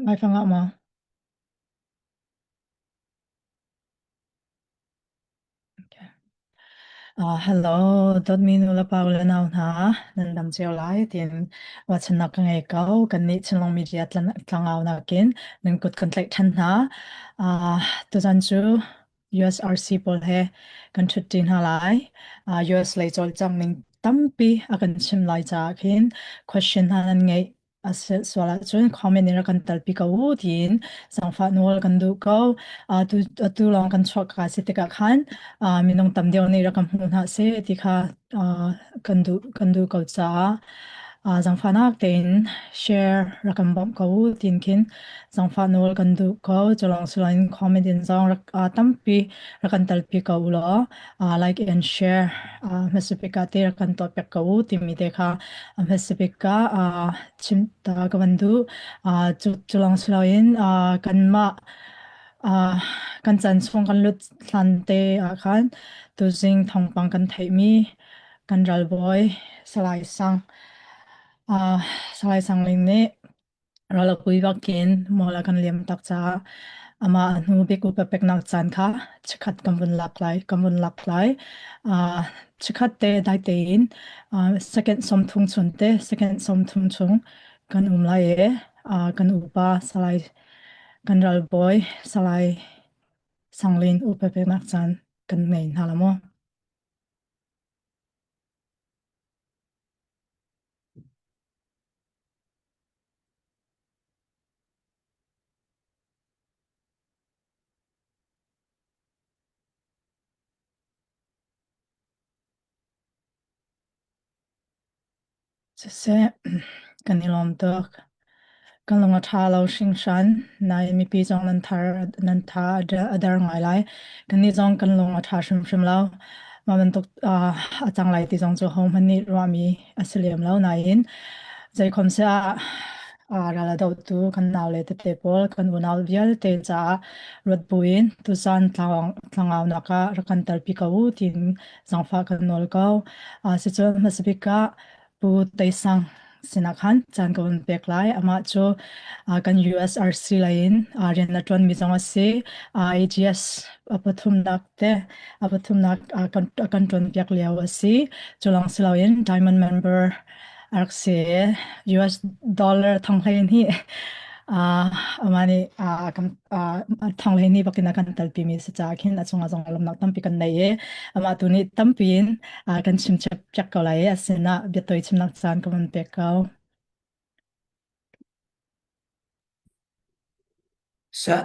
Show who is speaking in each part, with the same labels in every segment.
Speaker 1: Laifang ah maw? Okay. Hello, dawtmi nulepa u le nau hna, nan dam cio lai tiin ruahchannak ka ngei ko. Kannih Chinlung Media tlangau nakin nan kut kan tlaih ṭhan hna. Tuzan cu USRC pawl he kan ṭhutṭi hna lai. US lei cawlcangh ning tampi a kan chim lai caah khin question hna nan ngeih a sual ahcun comment in rak kan talpi ko u tiin zaangfah nawl kan duh ko. Atu atu lawng kan chuak ka si tikah khan minung tam deuh nih rak kan hmu hna seh ti kha kan duh kan duh ko caah zaangfahnak tein share rak kan bawmh ko u tiin khin zaangfah nawl kan duh ko. Cu lawng si loin comment in zong rak tampi rak kan talpi ko u law like and share hmasabik ah te rak kan tuah piak ko u timi te kha hmasabik ah chim ta ka van duh. Cu cu lawng si loin kanmah kan chan chung kan lut hlan te ah khan tuzing thawngpang kan theihmi kan ralbawi Salai Sang Salai Sang Ling nih Ral a pui bakin mual a kan liam tak caah amah a hnu bik upa peknak caan kha chikkhat kan vun lak lai, kan vun lak lai. Uh, chikkhat te dai tein uh, second 30 chung te second 30 chung kan um lai e. Uh, kan upa Salai kan ralbawi Salai Sanglin upa peknak caan kan ngei hna la maw? Siseh, kan i lawm tuk. Kan lung a ṭha lo hringhran. Nain mipi zong nan thar nan tha a der ngai lai. Kannih zong kan lung a ṭha hrimhrim lo. Mah bantuk uh, a cang lai ti zong cu hohmanh nih ruahmi a si lem lo nain zeikhom seh ah ral a dohtu kan naule tete pawl kan unau vialte caah ruat buin tuzan tlangaunak ah rak kan telpi ko u tiin zaangfah kan nawl ko. Sicun hmasabik ah Pu Tei Sang sinah khan caan ka vun pek lai. Amah cu kan USRC lei in rian a ṭuanmi zong a si. AGS a pathumnak te a pathumnak kan kan ṭuanpiak lio a si. Cu lawng si loin Diamond member a rak si. US dollar thonghlein hi amah nih kan thonghlein ni bakin a kan telpimi si caah khin a cungah zong lawmhnak tampi kan nei i amah tu nih tampi in kan chim piak ko lai i a sinah biatawi chimnak caan ka van pek ko.
Speaker 2: Sa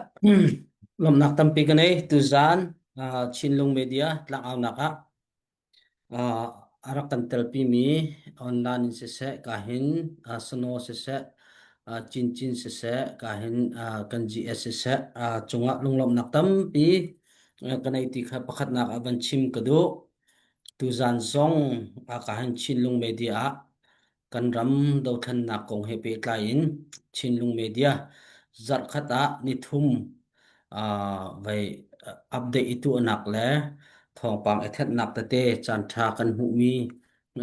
Speaker 2: lawmhnak tampi ka nei tuzaan Chinlung Media tlangaunak ah a rak kan telpimi online in siseh kahin Sano siseh Cincin siseh kahin kan GS siseh cungah lunglawmhnak tampi ka nei ti kha pakhatnak ah van chim ka duh. Tuzaan zong kahin Chinlung Media ah Kan ram dothlennak kong he pehtlai in Chinlung Media zarhkhat ah nithum vei update i tuahnak le thawngpang i thenhnak tete caanṭha kan hmuhmi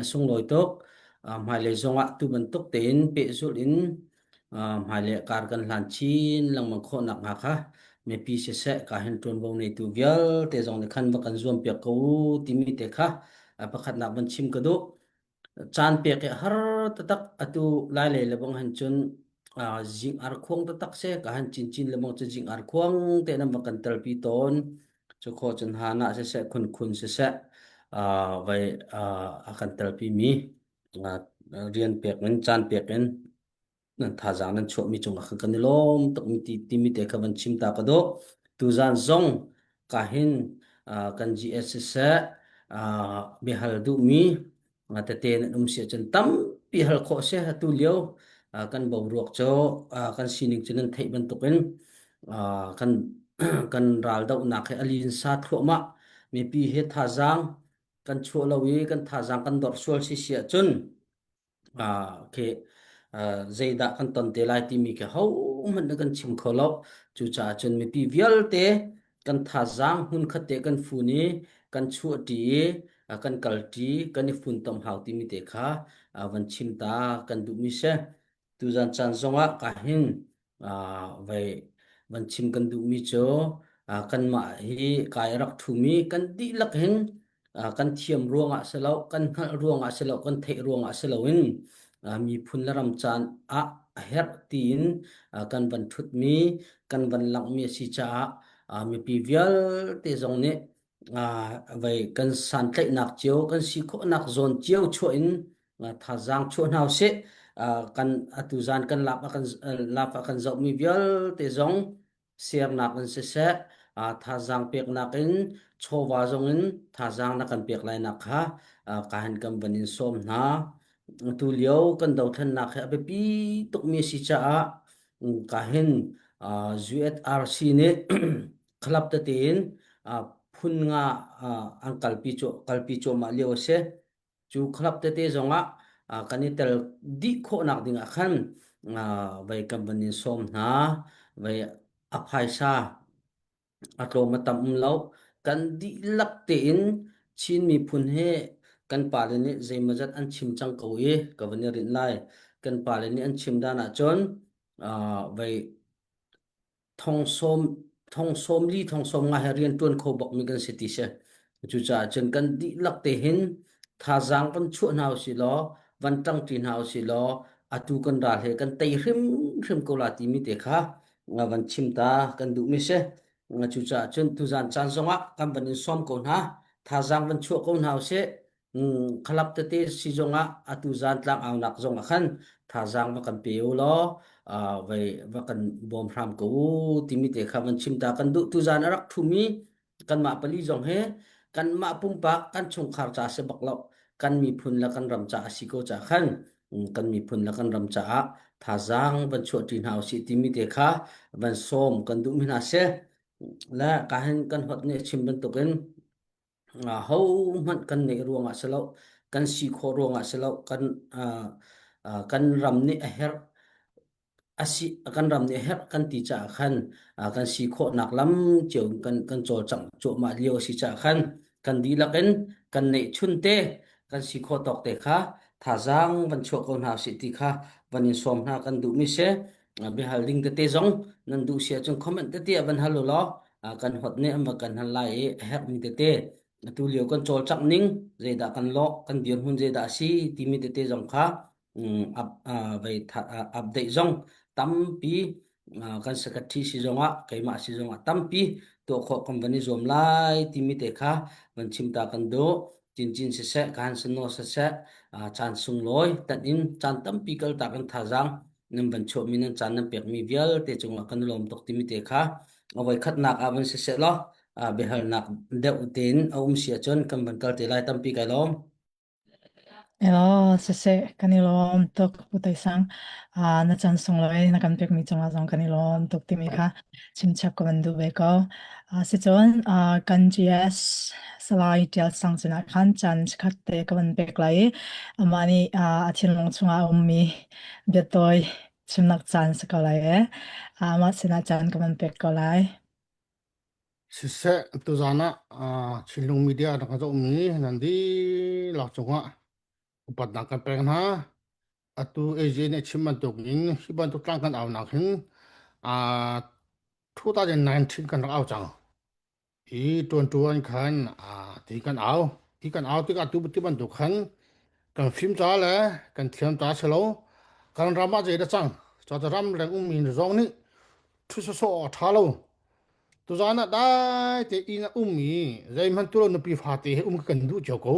Speaker 2: a sunglawi tuk. Hmailei zongah tu bantuk tein pehzulh in hmailei kar kan hlan chin lengmang khawh nakhnga kha mipi siseh ka hin ṭuanvo neitu vialte zong nih khan va kan zuampiak ko u timi te kha pakhatnak van chim ka duh. Caan pek hi har taktak atu Lailei le bang han cun zing arkhuang taktak se ka han cincin le bang cu zing arkhuang te nan va kan telpi tawn cu kho cun hana siseh khunkhun siseh vai a kan telpi mi rian pek in caan pek in nan thazaang nan chuahmi cungah khan kan i lawm tuk mi ti timi te kha van chim ta ka dawh tuzan zong ka hin kan GS siseh biahal duhmi tete nan um si ahcun tampi hal khawh si atu lio kan boruak cu kan sining cu nan theih bantukin kan kan ral dohnak he a linsa thluahmah mipi he thazaang kan chuah lo i kan thazaang kan dorh sual si si ahcun khi zeidah kan ton te lai timi khi hohmanh na kan chim kho lo. Cucaah cun mipi vialte kan thazaang hmunkhat te kan fun i kan chuahṭi i kan kalṭi kan i funtom hau timi te kha van chim ta kan duhmi si. Tuzan caan zongah ka hin. Vei van chim kan duhmi cu kanmah hi kai rak ṭhumi kan dihlak hin kan thiam ruangah si lo, kan hngalh ruangah si lo, kan theih ruangah si loin miphun le ram caan ah a herh tiin kan van ṭhutmi, kan van langhmi a si caah mipi vialte zong nih vei kan santlaihnak cio, kan si khawhnak zawn cio chuah in thazaang chuah hna usih. Kan atu zan kan lap a kan lap a kan zohmi vialte zong sernak in siseh, thazaang peknak in chawva zong in thazaang na kan pek lai nak kha ka han kan van in sawm hna. Tu lio kan dothlennak hi a biapi tukmi si caah ka hin USRC nih club tete in phun nga an kalpi kalpi cuahmah lio a si. Cu club tete zongah kan i tel dih khawhnak ding ah khan vei kan van in sawm hna. Vei a phaisa a tlawm a tam um lo. Kan dihlak tein Chin miphun hi kan pale nih zeimawzat an chim cang ko i ka van i rinh lai. Kan pale nih an chim dan ahcun vei thong sawm li thong sawm nga he rian ṭuan kho bakmi kan si ti si. Cucaah cun kan dihlak te hin thazaang van chuah hna usih law van ṭangṭi hna usih law atu kan ral he kan tei hrimhrim ko la timi te kha van chim ta kan duhmi si. Cucaah cun tuzan caan zongah kan van in sawm ko hna thazaang van chuah ko hna usih. Khalap tete si zongah atu zan tlangaunak zongah khan thazaang va kan pe u law vai va kan bawm hram ko u timi te kha van chim ta kan duh tuzan a rak thumi kanmah pali zong he kanmah pumpak kan chungkhar ca si bak lo kan miphun le kan ram ca a si ko ca khan kan miphun le kan ram caah thazaang van chuah ṭi hna usih timi te kha van sawm kan duh mi hna si le ka hin kan hot nih a chim bantukin Hohmanh kan neih ruangah si lo, kan si khawh ruangah si lo, kan kan ram nih a herh a si kan ram nih a herh kan ti caah khan kan si khawhnak lam cio in kan kan cawlcangh cuahmah lio a si caah khan kan dihlak in kan neihchun te kan si khawh tawk te kha thazaang van chuah ko hna usih ti kha van in sawm hna kan duhmi si. Biahal ding tete zong nan duh si ahcun comment tete ah van hal u law kan hot nih an va kan hal lai i a herhmi tete atu lio kan cawlcangh ning zeidah kan lawh kan dirhmun zeidah a si timi tete zong kha vei update zong tampi kan secretary si zongah keimah si zongah tampi tuah khawh kan van i zuam lai timi te kha van chim ta kan duh cincin siseh kan sano siseh caan sunglawi tan in caan tampi kal ta kan thazaang nan van chuahmi nan caan nan pekmi vialte cungah kan lawm tuk timi te kha a voikhatnak ah van siseh law biahalnak deuh tein a um si ahcun kan van kal te lai tampi kai lawm.
Speaker 1: Elaw, siseh, kan i lawm tuk Pu Tai Sang. Na chan sunglawi na kan pekmi cungah zong kan i lawm tuk timi kha chimchap ka van duh ve ko. Sicun kan GS Salai Tial Sang sinah khan caan chikkhat te ka van pek lai i amah nih a thinlung chungah a ummi biatawi chimnak caan si ko lai e. Amah sinah caan ka van pek ko lai.
Speaker 3: Siseh, tuzaan ah Chinlung Media rak ka zohmi nan dihlak cungah upatnak kan pek hna. Atu AJ nih a chim bantuk in hi bantuk tlang kan aunak hin 2019 kan rak au cang. I ṭuanṭuan khan ti kan au. Ti kan au tikah tu ti bantuk khan kan fim ca le kan thiam ca si lo. Kan ram ah zei dah cang. Cu ram leng ummi zong nih ṭhu sawsawh a ṭha lo. Tuzaan ah dai te inn a um i zeihmanh tu lo nupi fate he um kan duh cio ko.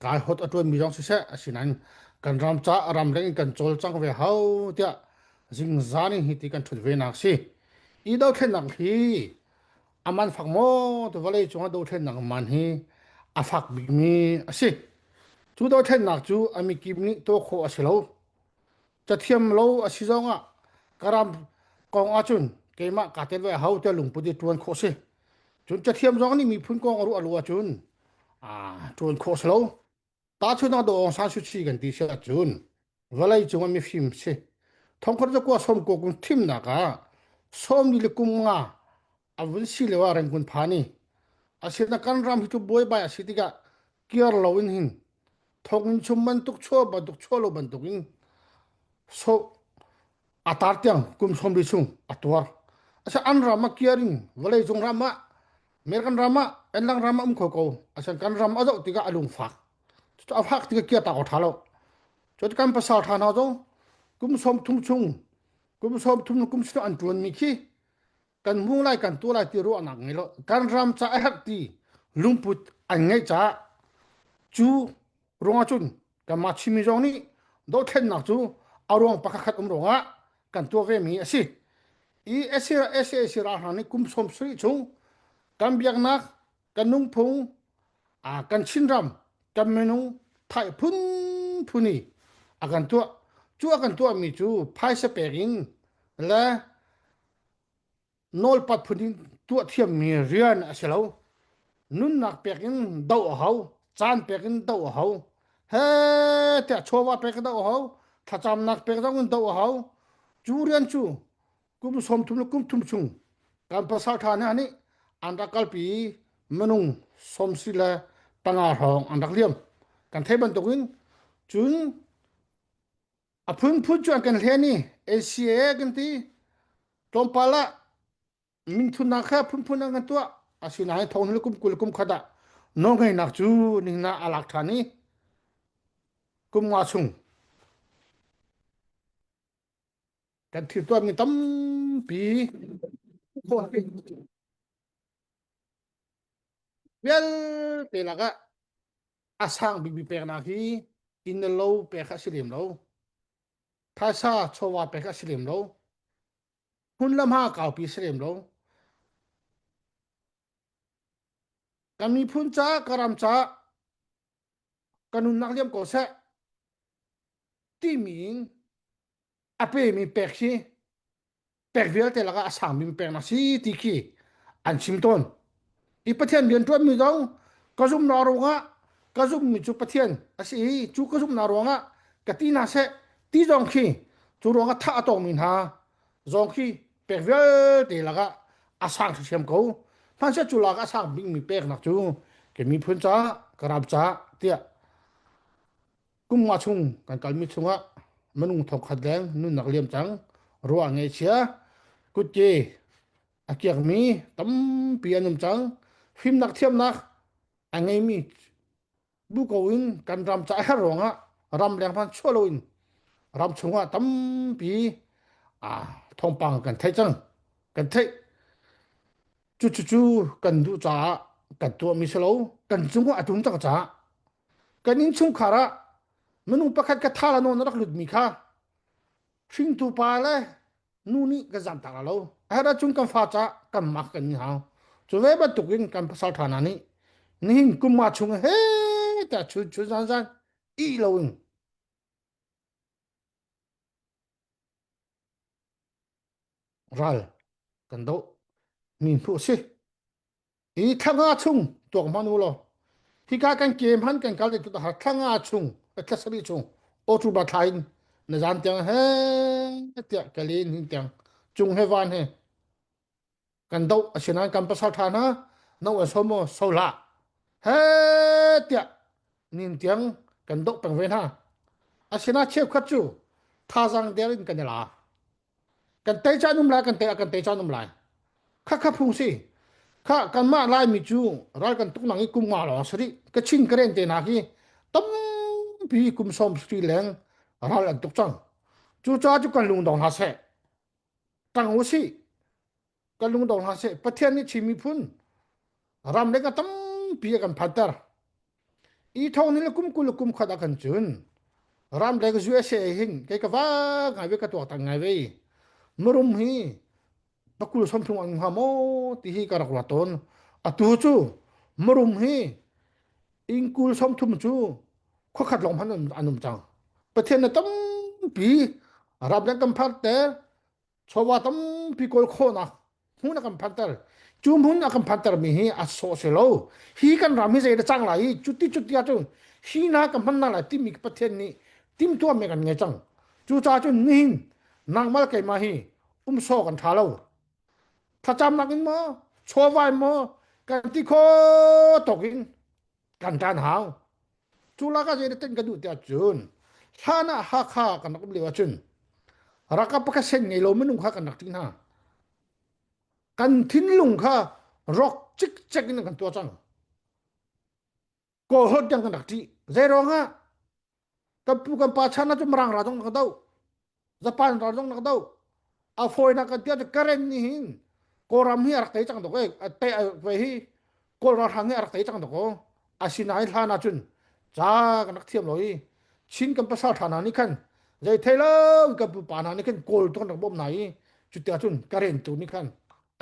Speaker 3: Kai hot a ṭuanmi zong siseh asinain kan ram ca ram leng in kan cawlcang ve hau tiah zingzan in hi ti kan ṭhut ve nak si. I dothlennak hi a man fak maw tu vawlei cungah dothlennak man hi a fak bikmi a si. Cu dothlennak cu a mikip nih tuah khawh a si lo. Cathiam lo a si zongah ka ram kong ahcun keimah kaa tel ve a hau tiah lungput i ṭuan khawh si. Cun cathiam zong nih miphun kong a ruah lo ahcun ṭuan khawh si lo. Tahchunhnak Daw Aung San Suu Kyi kan ti si ahcun vawlei cung ah mifim si. Thongkhat zakua sawm ko kum thimnak ah sawmli le kum nga a vun si lio ah Rangoon phan i asinain kan ram hi cu buaibai a si tikah kiar lo in hin thonginn chung bantuk chuah bantuk chuah lo bantuk in so. A tar tiang kum 40 chung a tuar. Asa an ram ah kiaring vawlei cung ram ah American ram ah enlang ram ah um kho ko. Asan kan ram a zoh tikah a lung fak. Cucu a fak tikah kia ta ko tha lo. Cu kan pasal tha hna zong kum 30 chung kum 30 kum sinu an tuan mi khi kan hmu lai kan tu lai ti ruahnak ngei lo kan ram ca a herh ti lungput an ngeih caah cu ruangah cun kanmah Chinmi zong nih dothlennak cu a ruang pakhat um ruangah kan tuah ve mi a si. I SAC ralhrang nih kum 70 chung kan biaknak kan nungphung kan Chinram kan minung thai phunphun i a kan tuah cu a kan tuahmi cu phaisa pek in le nawlpat phun in tuah thiammi rian a si lo. Nunnak pek in doh a hau, caan pek in doh a hau. He tiah chawva pek in doh a hau, thlacamnak pek zong in doh a hau. Cu rian cu kum 30 le kum thum chung kan pasal ṭha hna nih an rak kalpi i minung sawmsi le panga hrawng an rak liam. Kan theih bantukin cun A phunphun cu an kan hlen i ACA kan ti. Tlawmpal ah minthunnak kha phunphun an kan tuah. Asinain thong kum 20 kum khat ah nawlngeihnak cu ningna a lak ṭhan i kum nga chung kan thil tuahmi tampi vialte lakah a sang bikmi peknak hi inn le lo pek a si lem lo phaisa chawva pek a si lem lo hmun le hma kaupi si lem lo kan miphun ca ka ram ca ka nunnak liam ko seh timi in a pemi pek hi pek vialte lakah a sangmi peknak si ti khi an chim tawn. I Pathian rian ṭuanmi zong ka zumhnak ruangah ka zumhmi cu Pathian a si i cu ka zumhnak ruangah ka ti hna seh ti zong khi cu ruangah thah a tongmi hna zong khi pek vialte lakah a sang hrimhrim ko. Hmanhseh cu lakah a sang bikmi peknak cu ka miphun caah ka ram caah tiah Kum nga chung kan kalmi chungah minung thongkhat leng nunnak liam cang ruah ngaihchia kutke a kiakmi tampi an um cang fimnak thiamnak a ngeimi bu ko in kan ram ca a herh ruangah ramleng hmanh chuah loin ram chungah tampi thawngpang kan theih cang kan theih cu cu cu kan duh caah kan tuahmi si lo kan cungah a tum cang caah Kan innchungkhar ah minung pakhat ka tha la nawn a rak lutmi kha hringtu pa le nu nih kan zamtak la lo. A herh ahcun kan fa caah kan mak kan ni hau. Cu ve bantukin kan pasal ṭha hna nih nihin kum nga chung he tiah chun chun zan zan ih loin ral kan doh mi hnu a si. Hi thla nga chung tuak hmanh u law hika kan ke hman kan kal tu har thla nga chung thla sarih chung October thla in na zan tiang he tiah kalin hin tiang cung he van he kan do asinain kan pasal tha hna no an so mo so hlah he tiah nin tiang kan do peng ve hna asina cheukhat cu thazang der in kan i la Kan tei caan um lai, kan tei kan tei caan um lai. Kha kha phung si. Kha kanmah Laimi cu ral kan tuk nang i kum nga lawng si rih. Kachin Karen te hna hi tampi kum 70 leng ral an tuk cang. Cucaah cu kan lungdong hna seh. Tang u sih. Kan lungdong hna seh. Pathian nih Chin miphun ram le ka tampi a kan phanter. I thong ni le kum 20 le kum khat ah khan cun ramleng USA hin kei ka va ngai ve ka tuaktan ngai ve marum hi pakul 30 an hnga maw ti hi ka rak ruat tawn atu cu marum hi ingkul 30 cu khuakhat lawng hmanh an um cang pathian na tampi ramleng kan phar te chawva tampi kawl khawhnak hmun a kan phanter cu hmun a kan phanter mi hi a sawh si lo hi kan ram hi zei da cang lai i cuti cuti ahcun hi na ka hman na lai timi Pathian nih timtuah mi kan ngei cang cucaah cun nihin nangmal keimah hi um saw kan tha lo thlacamnak in maw chawva in maw kan ti kho tok in kan tan hau cu lak ah zei da ten ka duh tiah cun hlan ah Hakha kan rak um lio ahcun. Ralkap pakhat sen ngei lo minung kha kan rak ṭih hna. Kan thinlung kha rawk cikcek in kan tuah cang. Kawl holh tiang kan rak ṭih. Zei ruangah kan pu kan pa chan ah cun Mirang ral zong na ka doh. Japan ral zong na ka doh. A fawinak kan tiah cu Karen nih hin Kawlram hi a rak tei cang dok e. A tei ve hi Kawl ralhrang hi a rak tei cang dok o. Asinain hlan ah cun ca kan rak thiam lo i Chin kan pasal ṭha hna nih khan zei thei lo kan pupa hna nih khan Kawl tu kan rak bawmh hna i cuti cun Karen tu nih khan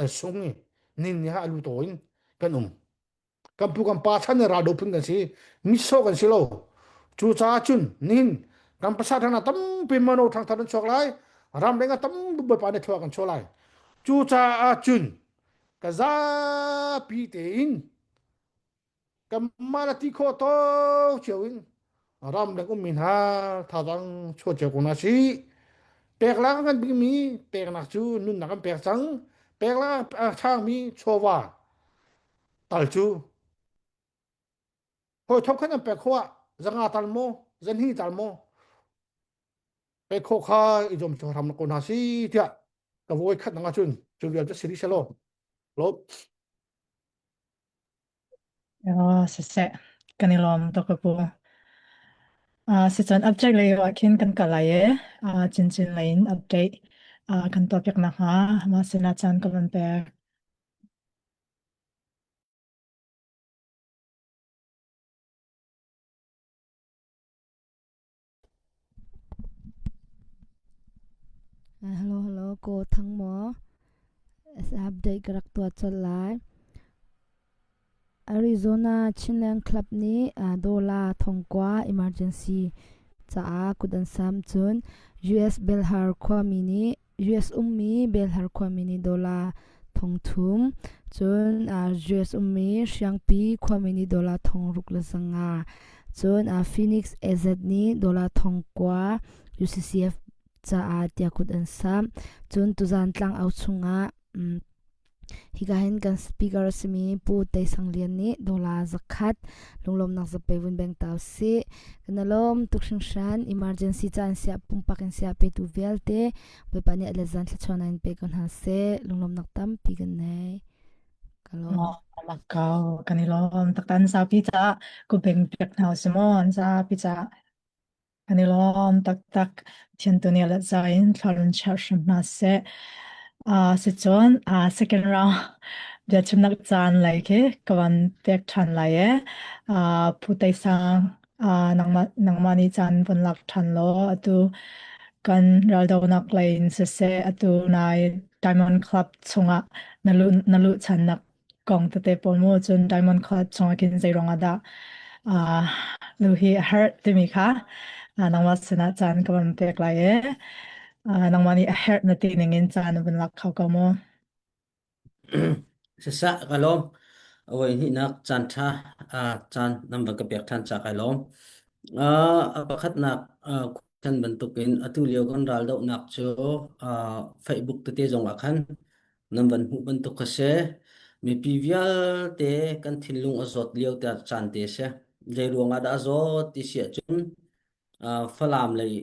Speaker 3: an sung i nin nih a lu taw in kan um. Kan pu kan pa chan in raldo phun kan si. Nihsawh kan si lo. Cucaah cun nihin kan pasal ṭha hna tampi mano ṭhangthar an chuak lai. Ramleng ah tampi Bawipa nih thlua kan chuah lai. Cucaah cun ka zapi tein kanmah le ti khawh tawk cio in ramleng ummi hna thazaang chuah cio ko hna sih. Pek lak a kan bikmi peknak cu nunnak kan pek cang. Pek lak a ṭhangmi chawva tal cu hawi thok khan an pek khawh ah zanga tal maw zanhi tal maw pek khawh kha i zuam hram ko hna si tiah ka voi khat nang ahcun cu vial cu siri selaw lo.
Speaker 1: Siseh, kan i lawm tuk ka pu. Sicun update lei ah khin kan kal lai i chinchin lei in update kan tuahpiak nakhnga mah sinah caan ka van pek.
Speaker 4: Hello hello ko thang maw update ka rak tuah colh lai. Arizona Chinland Club nih dollar thongkua emergency caah kut an sam cun US Belhar khuami nih US ummi Belhar khuami nih dollar 3,000, cun US ummi Hriangpi khuami nih dollar 6,500, cun Phoenix AZ nih dollar 9,000 UCCF caah tiah kut an samh. Cun tuzan tlangau chungah Hika hin kan speaker a simi Pu Tei Sang Lian nih dollar 100 lunglawmnak zape vun beng ta usih. Kan i lawm tuk hringhran. Emergency caan siah pumpak in siah petu vialte Bawipa nih a let zan thluachuahnak in pe ko hna seh. Lunglawmnak tampi kan nei. Ka lawm.
Speaker 1: Mak ko kan i lawm taktan saupi caah ku beng piak hna usih maw an zapi caah. Kan i lawm taktak. Pathian tu nih let za in thlarun chiah hram hna seh. Sicun second round biachimnak caan lei khi ka van pek ṭhan lai e. Phu Tei Sang, nangmah, nangmah nih caan von lak ṭhan law atu kan raldonak lei in siseh atu nai Diamond Club chungah na luh na luh ṭhannak kong tete pawl mu cun Diamond Club chungah khin zei ruangah dah lu hi a herh timi kha nangmah sinah caan ka van pek lai e. Nangmah nih a herh na ti ning in caan na van lak kho ko mu.
Speaker 2: Sisah ka lawm. Voi hnihnak caan ṭha caan nan van ka pek ṭhan ca kai lawm. A pakhatnak khan bantukin atu lio kan raldohnak cu Facebook tete zong ah khan nan van hmuh bantuk kha si. Mipi vialte kan thinlung a zawt lio te caan te si. Zei ruangah dah a zawt ti si ahcun Falam lei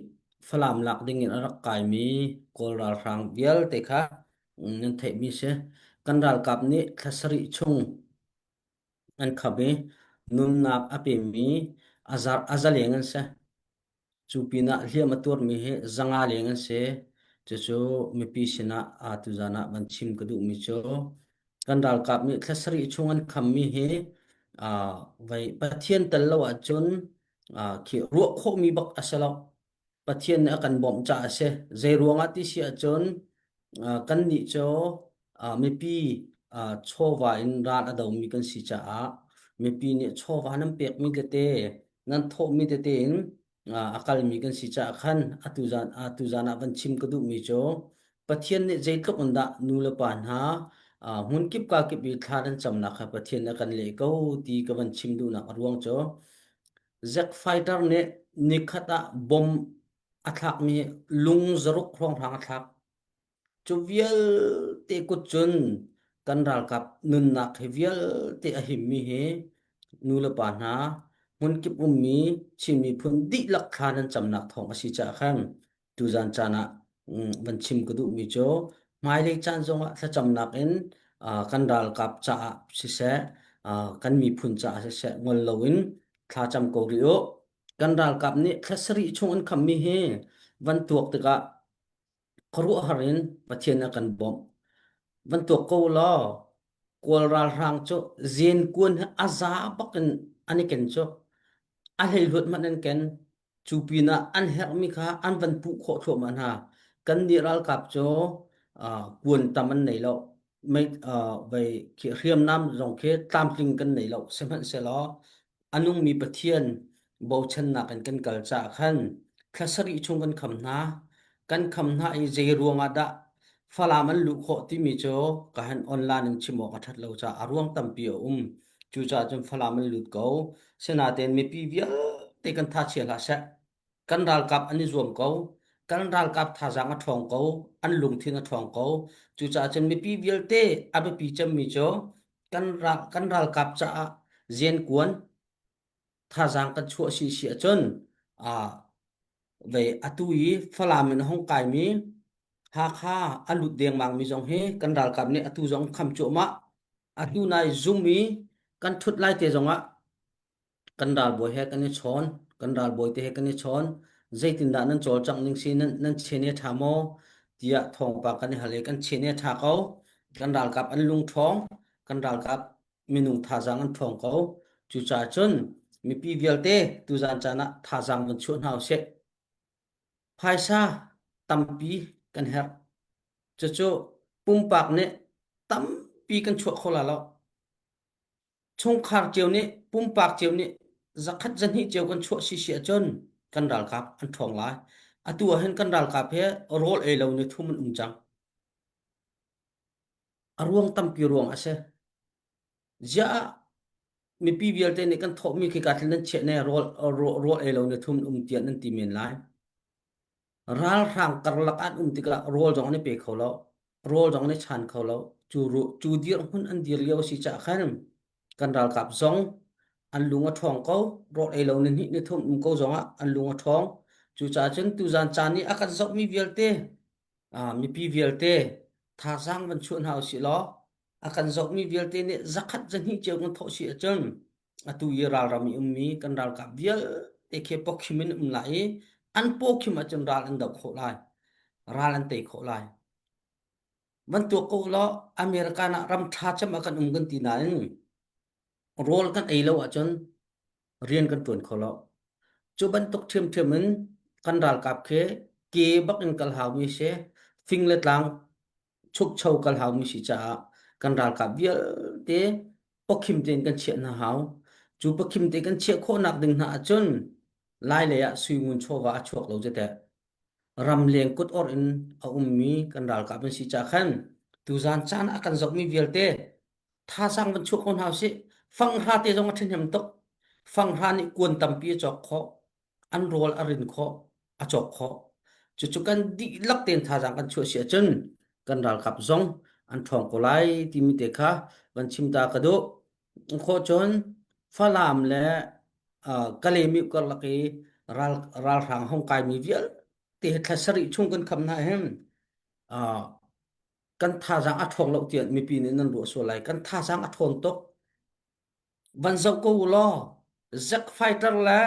Speaker 2: Falam lak ding in a rak kaimi Kawl ralhrang vialte kha nan theihmi si. Kan ralkap nih thla sarih chung an khap i nunnak a pemi a zar a zaleng an si. Cu pinah hliam a tuarmi hi zanga leng an si. Cucu mipi sinah tuzan ah van chim ka duhmi cu kan ralkap nih thla sarih chung an khammi hi vai Pathian tel lo ahcun khi ruah khawhmi bak a si lo. Pathian nih a kan bawmh caah a si. Zei ruangah ti si ahcun kannih cu mipi chawva in ral a domi kan si caah mipi nih chawva nan pekmi tete nan thawhmi tete in a kalmi kan si caah khan atu zan atu zan ah van chim ka duhmi cu Pathian nih zeitluk in dah nu le pa hna hmunkip ka kip i thla nan camnak kha Pathian a kan leh ko ti ka van chim duhnak a ruang cu Zack Fighter nih nikhat ah bom a thlakmi lung zaruk hrawnghrang a thlak. Cu vialte kut cun kan ralkap nunnak hi vialte a himmi hi nu le pa hna hmunkip ummi Chin miphun dihlak thla nan camnak thawng a si caah khan tuzan caan ah Van chim ka duhmi cu hmailei caan zongah thlacamnak in kan ralkap caah siseh, kan miphun caah siseh ngol loin thlacam ko rih u. Kan ralkap nih thla sarih chung an khammi hi van tuak tikah khuaruahhar in Pathian a kan bawmh. Van tuak ko law Kawl ralhrang cu zenkuan he a za bak in an i ken cu. A hleihluat hmanh an ken. Cu pinah an herhmi kha an van puh khawh thluahmah hna. Kannih ralkap cu kuan tam an nei lo. Mei, vei khi hriamnam zong khi tlamtling kan nei lo. Sihmanhsehlaw a nungmi Pathian bochannak in kan kal caah khan thla sarih chung kan kham hna. Kan kham hna i zei ruangah dah Falam an luh khawh timi cu ka han online in chim awk a ṭhat lo caah a ruang tampi a um. Cucaah cun Falam an lut ko. Sinain mipi vialte kan tha chia hlah seh. Kan ralkap an i zuam ko. Kan ralkap thazaang a ṭhawng ko. An lungthin a ṭhawng ko. Cucaah cun mipi vialte a biapi cemmi cu kan, kan ralkap caah ziankuan thazaang kan chuah si si ahcun uh, ve atu i Falam in a hung kaimi Hakha a lut dengmang mi zong hi kan ralkap nih atu zong kham cuahmah. Atu nai zum i kan thut lai te zongah kan ralbawi he kan i chawn, kan ralbawi te he kan i chawn. Zeitindah nan cawlcangh ning si nan nan chen i ṭha maw tiah thawngpang kan i hal i kan chen i ṭha ko. Kan ralkap an lung ṭhawng, kan ralkap minung thazaang an ṭhawng ko. Cucaah cun mipi vialte tuzaan caan ah thazaang van chuah hna usih. Phaisa tampi kan herh. Cucu pumpak nih tampi kan chuah kho la lo. Chungkhar cio nih pumpak cio nih zakhat zahnih cio kan chuah si si ahcun kan ralkap an ṭhawng lai. Atu ah hin kan ralkap he rawl ei lo ni thum an um cang. A ruang tampi ruang a si. Ziah ah mipi vialte nih kan thawhmi khi ka thil nan chiah ne rawl rawl ei lo ni thum um tiah nan ti men lai. Ralhrang karlak an um tikah rawl zong an i pe kho lo. Rawl zong an i chan kho lo. Cu cu dirhmun an dir lio a si caah khan kan ralkap zong an lung a ṭhawng ko. Rawl ei lo ni hnih ni thum um ko zongah an lung a ṭhawng. Cucaah cun tuzan caan i a kan zohmi vialte mipi vialte thazaang van chuah hna usih law a kan zohmi vialte nih zakhat zahnih cio kan thawh si ahcun atu i ralram i ummi kan ralkap vialte khi pawkhim in um lai i an pawkhim ahcun ral an doh khawh lai ral an tei khawh lai van tuak ko law American ah ram ṭha cem ah kan um kan ti nain rawl kan ei lo ahcun rian kan ṭuan kho lo. Cu bantuk ṭhiamṭhiam in kan ralkap khi ke bak in kal haumi si, fing le tlang chukcho kal haumi si caah kan ralkap vialte pawkhim tein kan chiah hna hau. Cu pawkhim te kan chiah khawhnak ding hna ahcun lai lei ah sui ngun chawva a chuak lo teh. Ramleng kut or in a ummi kan ralkap an si caah khan tuzaan caan a kan zohmi vialte thazaang van chuah ko hna usih. Fanghra te zong a ṭhahnem tuk. Fanghra nih kuan tampi a cawk khawh. An rawl a rin khawh, a cawk khawh. Cucu kan dihlak tein thazaang kan chuah si ahcun kan ralkap zong an ṭhawng ko lai timi te kha van chim ta ka duh. Khawh cun Falam le uh, Kalaymyo karlak i ral ralhrang hong kaimi vialte hi thla sarih chung kan kham hna hin uh, kan thazaang a ṭhawng lo tiah mipi nih nan ruah sual lai. Kan thazaang a ṭhawn tuk. Van zoh ko u law Zack fighter le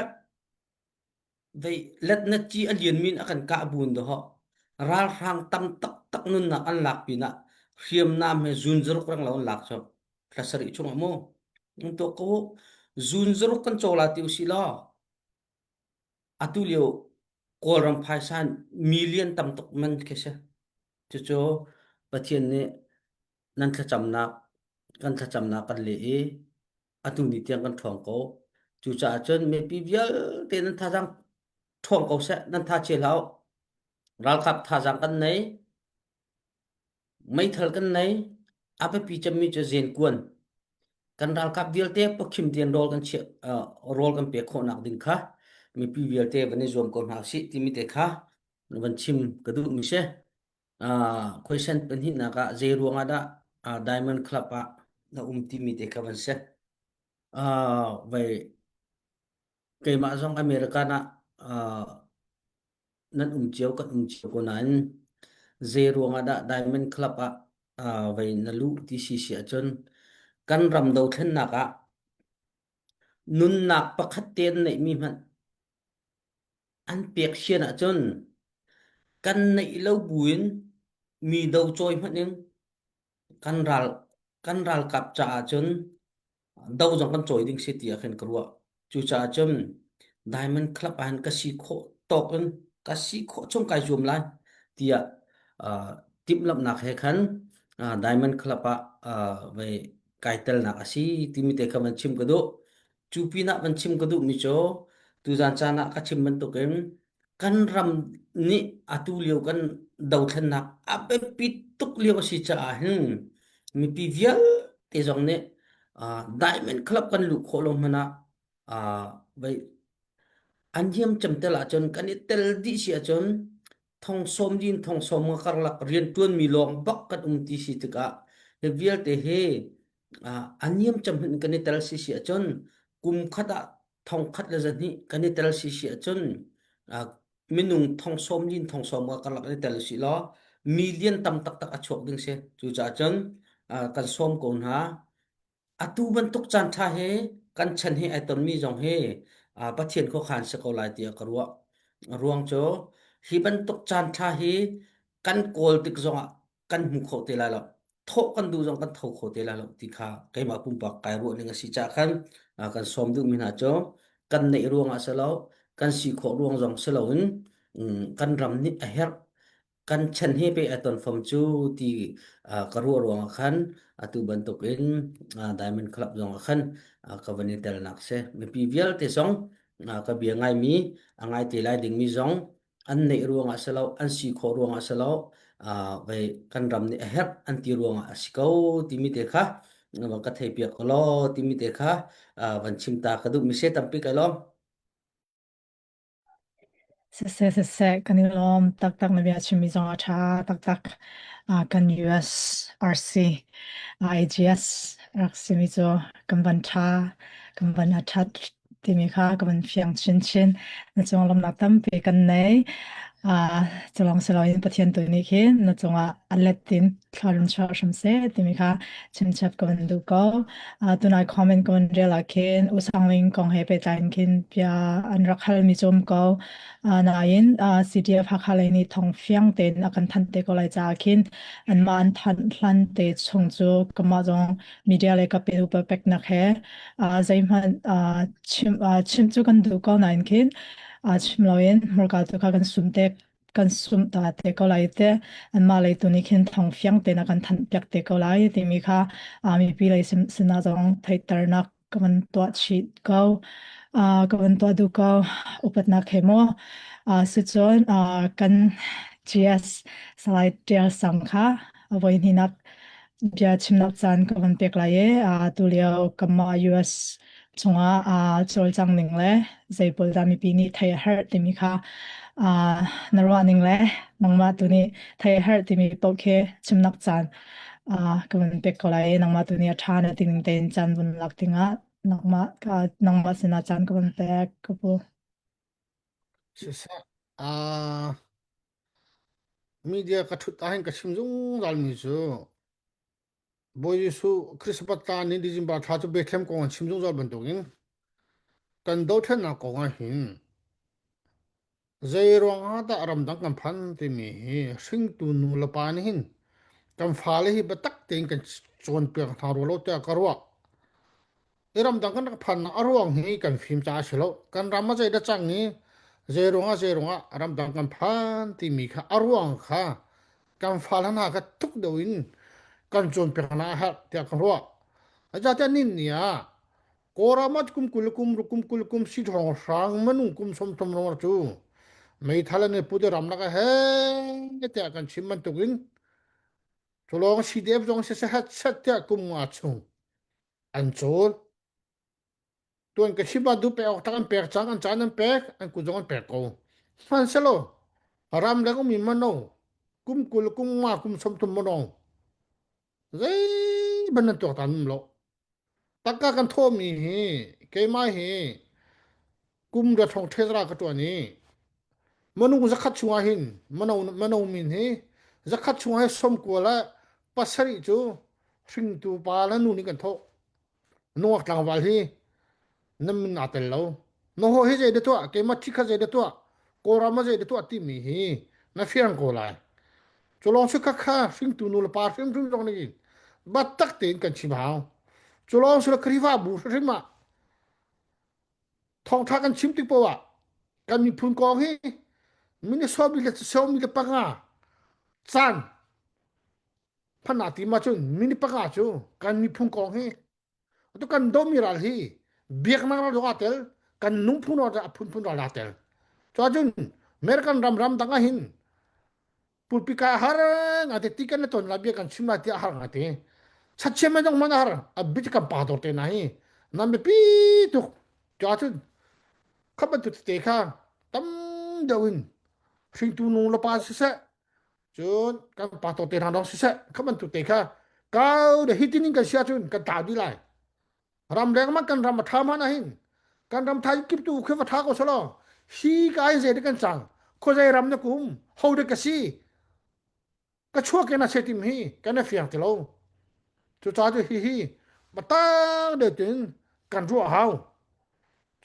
Speaker 2: vei letnet ci a lian min a kan kah bun doh ralhrang tam taktak nunnak an lak pinah hriamnam he zun zaruk reng lo an lak cu thla sarih chungah mu to ko zun zaruk kan caw la ti usih law atu lio Kawlram phaisa million tam tuk man khi si. Cucu Pathian nih nan thlacamnak kan thlacamnak kan leh i atu ni tiang kan ṭhawng ko. Cucaah cun mipi vialte nan thazaang ṭhawng ko seh, nan tha chia hlah u. Ralkap thazaang kan nei. Meithal kan nei. A biapi cemmi cu zenkuan. Kan ralkap vialte pawkhim tein rawl kan chiah rawl kan pek khawhnak ding kha mipi vialte van i zuam ko hna usih timi te kha van chim ka duhmi si. Question pahnihnak ah zei ruang ah dah Diamond Club ah na um timi te kha van si. Vai keimah zong American ah nan um cio kan um cio ko nain. Zei ruangah dah Diamond Club ah uh, vei na luh ti si si ahcun kan ram dothlennak ah nunnak pakhat te an neihmi hmanh an pek sian ahcun kan neih lo buin mi do cawi hmanh in kan ral kan ralkap caah cun do zong kan cawi ding si tiah khin ka ruah. Cucaah cun Diamond Club ah hin ka si khawh tawk in ka si khawh chung kai zuam lai tiah uh, timhlamhnak he khan uh, Diamond Club ah uh, vei kai telnak a si timi te kha van chim ka duh. Cu pinah van chim ka duhmi cu tuzan caan ah ka chim bantukin kan ram nih atu lio kan dothlennak a biapi tuk lio a si caah hin mipi vialte zong nih uh, Diamond Club kan luh khawh lo hmanh ah uh, vei an hiam cem tel ahcun kan i tel dih si ahcun thong sawm din thong sawm nga karlak rianṭuan mi lawng bak kan um ti si tikah hi vialte hi uh, a niam cem hmanh kan i tel si si ahcun kum khat ah thong khat le zahnih kan i tel si si ahcun uh, minung thong sawm lin thong sawm nga karlak i tel si law million tam taktak a chuak ding si cucaah cun uh, kan sawm ko hna atu bantuk caan ṭha hi kan chan hi ai tonmi zong hi uh, Pathian khuakhan si ko lai tiah ka ruah ruang cu hi bantuk caan ṭha hi kan kawl tik zongah kan hmu kho te lai lo thawh kan duh zong kan tho kho te lai lo ti kha keimah pumpak kai ruah ning a si caah khan kan sawm duhmi hna cu kan neih ruangah si lo kan si khawh ruang zong si loin kan ram nih a herh kan chan he pe a ton fom cu ti ka ruah ruangah khan atu bantukin Diamond Club zong ah khan ka van i telnak si mipi vialte zong ka bia ngaimi a ngai te lai dingmi zong an neih ruangah si lo an si khawh ruangah si lo vei kan ram nih a herh an ti ruangah a si ko timi te kha van ka thei piak ko law timi te kha van chim ta ka duh mi se tampi kai lawm.
Speaker 1: Siseh siseh kan i lawm taktak na bia chimmi zong a ṭha taktak. Kan US RC AGS rak simi cu kan van ṭha kan van a ṭhat timi kha ka van fiang chinchin. Na cung lawmhnak tampi kan nei. Uh, culong siloin Pathian tu nih khin na cungah a let in thla rum chuah hram seh timi kha chimchap ka van duh ko. Uh, tunai comment ka van rel ah khin usangling kong he pehtlai in khin bia an rak hal mi cu um ko. Uh, nain uh, CDF Hakha lei nih thong fiang tein a kan thanh te ko lai caah khin anmah an thanh hlan te chung cu kamah zong media le ka pe upa peknak he uh, zeihmanh uh, chim uh, chim cu kan duh ko nain khin uh, chim loin hmurka tu kha kan sum te kan sum ta te ko lai te anmah lei tu nih khin thong fiang te na kan thanh piak te ko lai timi kha uh, mipi lei sinah zong theihternak ka van tuah chih ko uh, ka van tuah duh ko upatnak he maw uh, sicun uh, kan GS Salai Tial Sang kha voi hninak bia chimnak caan ka van pek lai i tulio kanmah US chungah aa cawlcang ning le zei pawl dah mipi nih theih a herh timi kha na ruah ning le nangmah tu nih theih a herh timi paoh khi chimnak caan ka van pek ko lai i nangmah tu nih a ṭha na ti ning tein caan vun lak dingah nangmah nangmah sinah caan ka van pek ka pu.
Speaker 3: Siseh, uh, Media ka ṭhut ahhin ka chim zungzalmi cu Bawi Jesuh Christmas caan in December thla cu Bethlehem kong an chim zungzal bantukin kan dothlennak kong ahhin zei ruangah dah ramdang kan phan timi hi hringtu nu le pa nih hin kan fale hi biatak tein kan cawnpiak hna rua lo tiah ka ruah. I ramdang kan rak phannak a ruang hi kan fim caah a si lo. Kan ram ah zeidah cang i zei ruangah zei ruangah ramdang kan phan timi kha a ruang kha kan fale hna kha tuk deuh in kan cawnpiak hna a herh tiah ka ruah. Zeicahtiah nin ni ah Kawlram ah kum 20 kum kum 20 kum si thong hrang manung kum 30 rong cu meithal an i put i ramlak a he tiah kan chim bantukin cu lawng CDF zong siseh set tiah kum nga chung an cawl tuan ka chim ah du pek awk tak an pek cang an caan an pek an kut zong an pek ko hmanhselaw ram leng ummi mano kum 20 kum nga kum 30 mano zei ban nan tuak tan um lo takka kan thawmi hi keimah hi kum ra thong thezra ka tuan i manung zakhat chungah hin mano mano min hi. Zakhat chung ah 90 le pasarih cu hringtu pa le nu nih kan thawh. Nungak tlangval hi nan min aa tel lo. Na haw hi zei dah tuah, keimah thi kha zei dah tuah, Kawlram ah zei dah tuah timi hi na fiang ko lai. Cu lawng si kha kha hringtu nu le pa hrimhrim zong nih biatak tein kan chim hau. Cu lawng si lo Khrihfabu hrimhrim ah thawngṭha kan chim tik paoh ah kan miphun kong hi minute sawmi le sawmi le panga caan hman ah ti ma cun minute panga cu kan miphun kong hi tu kan domi ral hi biaknak ral zong aa tel kan nungphung ral a phunphun ral aa tel cuahcun American ram ram dang ah hin pulpi kai har ngate ti kan ton la bia kan chim la ti har ngate chachia man dong man har a bit kan pa dor te na hi nan be pi tuk cuahcun khaban tu te kha tam deuh in hringtu nu la pa siseh cun kan pa to te hna dong siseh kha bantuk te kha kau de hitin in kan sia cun kan tau di lai ram leng ma kan ram a tha ma na hin kan ram thai kip tu khi va tha ko solo hi ka ai ze de kan chang kho zai ram na kum ho de ka si ka chuak ke na se tim hi kan na fiang ti lo cu cha chu hi hi batang de tin kan ruah hau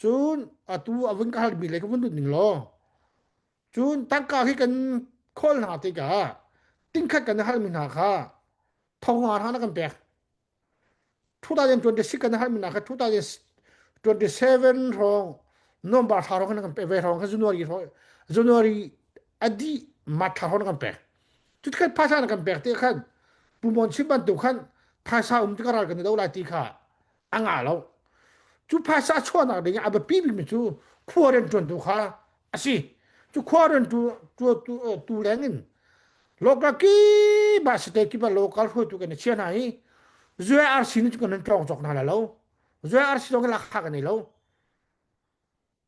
Speaker 3: cun atu avun ka hal mi le ka vun dut ning lo Cun tangka hi kan khawl hna tikah tingkhat kan halmi hna kha thonga hna na kan pek. 2026 kan halmi hna kha 2027 hrawng November thla hrawng kan pek ve hrawng kha January hrawng January adi mat thla hrawng kan pek. Cutikhat phaisa na kan pek te khan Pu Mon chim bantuk khan phaisa um tikah ral kan i do lai ti kha a ngah lo. Cu phaisa chuahnak ding ah a biapi bikmi cu khua rianṭuantu kha a si. Cu khua rianṭu tu, tu leng in local kip ah state kip ah local hruaitu kan i chia hna i URC nih cu kan nan tlawng cawk hna lai lo. URC zong hi lakha kan nei lo.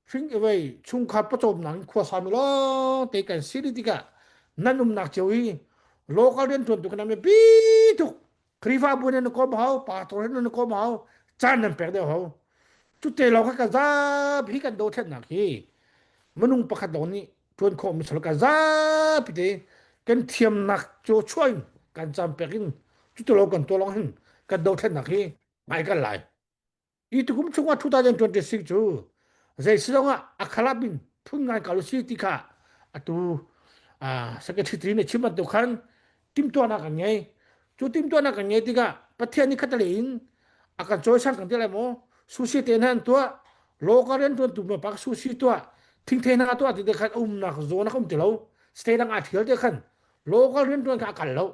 Speaker 3: Hring vei chungkhar pawcawmnak in khua sami lawng te kan si dih tikah nan umnak cio hi local rianṭuantu kan biapi tuk. Khrihfabu nan kawm hau, pastor nan kawm hau, caan nan pek deuh hau. Cu te lawng kha ka zapi kan dothlennak hi minung pakhat lawng nih ṭuan khawh mi ka zapi te kan thiamnak cu chuah in kan caan pek in cu te lawng kan tuah lawng hin kan dothlennak hi ngai kan lai. Hi tukum chungah 2026 cu zei si zongah a khalap in phun ngai kal si ti kha atu secretary nih chim bantuk khan timtuahnak kan ngei. Cu timtuahnak kan ngei tikah Pathian nih khatalei in a kan cawisan kan ti lai maw? Sushi te hna an tuah, local riantuantu pa sushi tuah, thingthei hna tuah ti te khan umnak zawn a um ti lo. State dang aa thial te khan local riantuan kha a kal lo.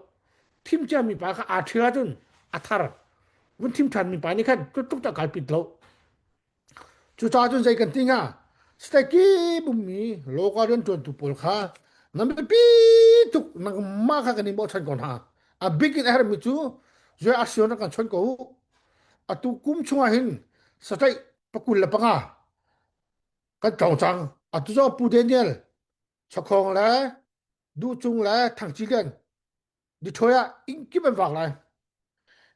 Speaker 3: Thim ciami pa kha aa ṭhial ahcun a thar vun thim ṭhanmi pa nih khan tluk ta kalpit lo. Cucaah cun zei kan ti hnga? State kip ummi local rianṭuantu pawl kha nan biapi tuk nangmah kha kan in bochan ko hna. A bik in a herhmi cu zui ASEAN rak kan chon ko u. Atu kum chungah hin sataih pakul le panga kan tlawng cang. Atu zong Pu Daniel Chakhong le Duhcung le Thangci Lian Detroit ah inn kip an vak lai.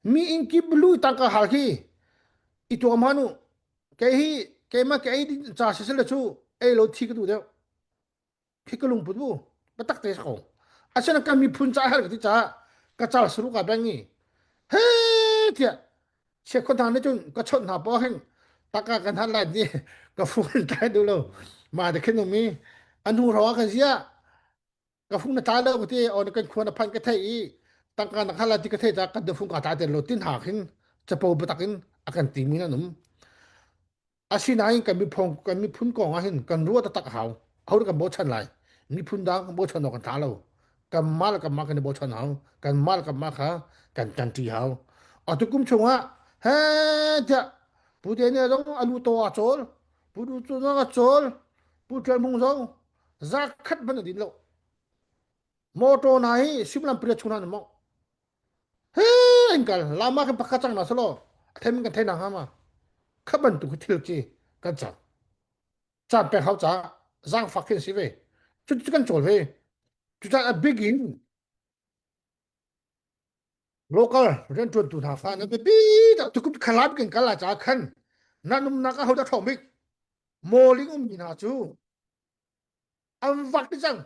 Speaker 3: Mi inn kip lu tangka hal khi i tuam han u. Kei hi keimah ke ei ding ca si sile cu ei lo thi ka duh deuh. Khi ka lungput bu biatak te ko. Asina kan miphun ca har ka ti caah ka cal saru ka beng i he tiah chiakhua hna nih cun ka chawnh hna paoh hin taka kan han lai ni ka phone tlai duh lo ma te khin um i a hnu hrawng ah kan ziah ka fung na tla lo ka ti on kan khua na phan ka thei i tangka na khala ti ka thei ta kan fung ka tla te lo tin ha khin chapo batak in a kan ti mi nan um asinain kan miphun kan miphun kong ah hin kan ruah taktak hau ho kan bochan lai miphun dang kan bochan kan tla lo kan mah le kan mah kan i bochan hau kan mah le kan mah kha kan kan ṭi hau atu kum chungah he tiah pu te ne zong alu to a chawl pu du cu zong a chawl pu ṭuan hmung zong za khat hmanh a din lo motor hna hi simlam pria chung hna mong he an kal lama kan pakhat cang na salo a them kan thei na hama kha bantuk thil chi kan cang caan pek hau ca zaangfak khin si ve cu cu kan cawl ve cu ca a big in local rianṭuantu hna fa na biapi dah tukum khalap kan kal la ca khan nan umnak a ho dah ṭhawng bik mawling ummi hna cu an vak ti cang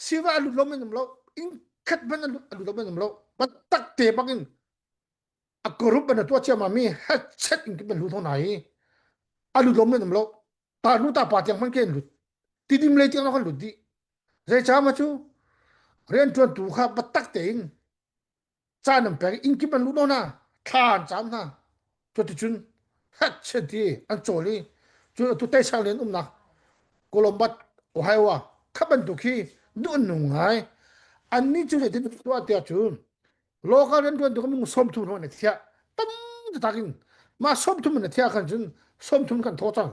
Speaker 3: siva a lut lo men um lo. In khat hmanh a lut a lut lo um lo. Tak te bak in a group an tuah ciammam mi headset in kan lut hna hi a lut lo men um lo. Ta nu ta pa tiang hmanh ke an lut. Tidim lei tiang kan lut dih. Zei ma cu rian ṭuan tu kha tak tein caan an pek inn kip an luh hna thla an cam hna cuticun hatchet ti an cawl i cun atu teisang len umnak Columbus Ohio ah kha bantuk hi duh an nung ngai annih cu zeitin tuah tiah cun local riantuan tu minung 30 hrawng na thiah tam tak in mah 30 na thiah khan cun 30 kan thaw cang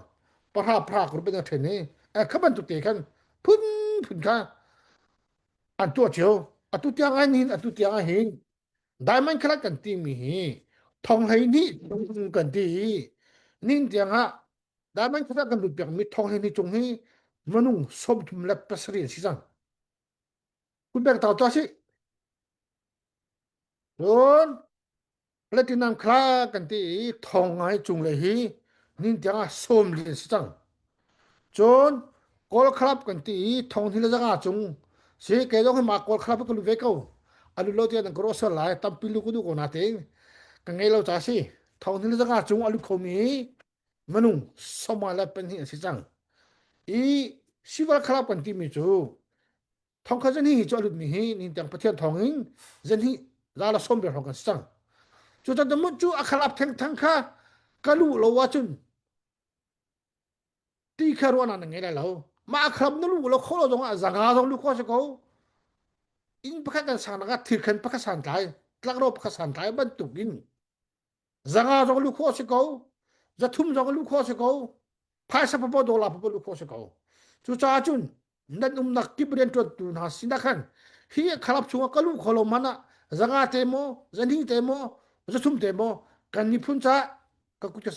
Speaker 3: pahra pahra group in a then i kha bantuk te khan phun phun kha an tuah cio atu tiang ah hin atu tiang ah hin diamond khalat kan timi hi thong hlei nih kan ti i nin tiang ah diamond khalat kan lut piak mi thong hlei ni cung hi minung 37 an si cang kun bek tau to si cun Platinum kha kan ti i thong ngai cung le hi nin tiang ah sawm lian si cang. Cun Kawl Club kan ti i thong hi le zanga cung si kei zong hi ma Kawl Club ka lu ve ko. Alu lo tiah nan ka ruah lai tampi lu ka du ko na tein ka ngei lo ca si. Thong hi le zanga cung alu khomi minung soma le pahnih an si cang. I Silver Club kan timi cu Thongkhat zan hi cu a lutmi hi ningtang Pathian thawngin zan hi za la som ber hrawng kan si cang. Cu tan mut cu a khalap theng thang kha ka lu lo ahcun ti kha ruahnak na ngei lai lo. Mah a khalap na lu lo kho lo zong ah zanga zong lu kho si ko. Inn pakhat kan sang nak ah thirkhan pakhat santlai, tlakro pakhat santlai bantuk in zanga zong lu khawh si ko zathum zong lu khawh si ko phaisa papo dollar papo lu khawh si ko cucaah cun nan umnak kip rianṭuantu hna sinah khan hi khalap chungah ka lu kho lo man ah zanga te maw zahnih te maw zathum te maw kan miphun caah ka kut ka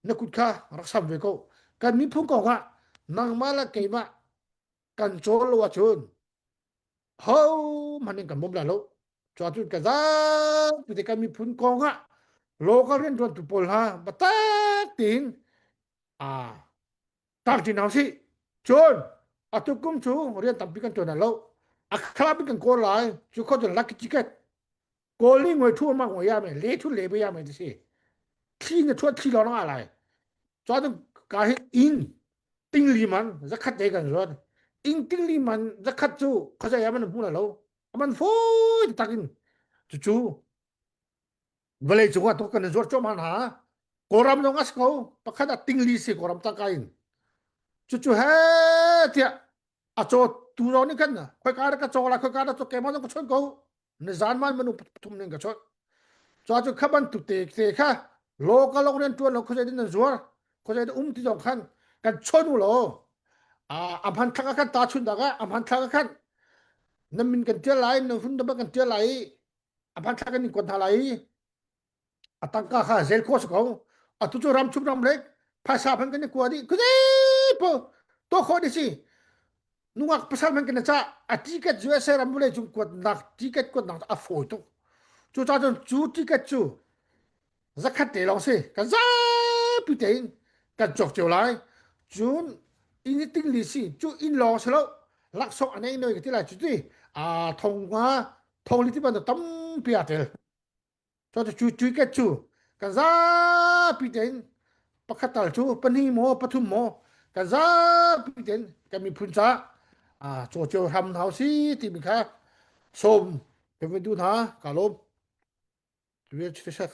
Speaker 3: na kut kha rak sam ve ko kan miphun kong ah nangmah le keimah kan cawl lo ahcun ho hmanh in kan bawm lai lo cuacun ka zapi te kan miphun kong ah local rianṭuantu pawl hna biatak tein a tangṭi hna usih cun atu kum cu rian tampi kan ṭuan lo a khalap in kan kawl lai cu kho cun lucky ticket kawl ni ngoi thu ma ngoi ya me le thu le be ya me ti si thli na thuat thli lawng a lai cuacun ka hi inn tingli man zakhat te kan zuan inn tingli man zakhat cu khazai ah man hmu la lo aman foi takin cucu vawlei cung ah to kan zuar cuahmah hna kawlram zong as ko pakhat ah tingli si kawlram tangka in cucu he tiah a caw tu zong nih khan khoika dah ka caw lai khoika dah caw keimah zong ka chawnh ko nizan man manu pathum ning ka chawnh cu cu kha bantuk te te kha local long rian tuan lo khozei din nan zuar khozei um ti zong khan kan chon u law a hman thlak khan ta chun dak ah a hman thlak khan nan min kan tial lai nan hun kan tial lai a hman thlak kan in kuat hna lai a tangka kha zel kho si ko atu cu ram chung ram lek phaisa phan kan i kua dih kuzei po to kho di si nungak pasal man kan ca a ticket USA ram vawlei cung kuatnak ticket kuatnak a fawi tuk cu ca cun cu ticket cu zakhat te lawng si kan zapi tein kan cawk cio lai cun inn i ting li si cu inn lawng si lo laksawng a nei noi ka ti lai cu ti a thong nga thong li ti bantuk tampi aa tel Cu cu ticket cu kan zapi tein pakhat tal cu pahnih maw pathum maw kan zapi tein kan miphun caah caw cio hram hna si timi kha sawm kan vun duh hna ka lawm.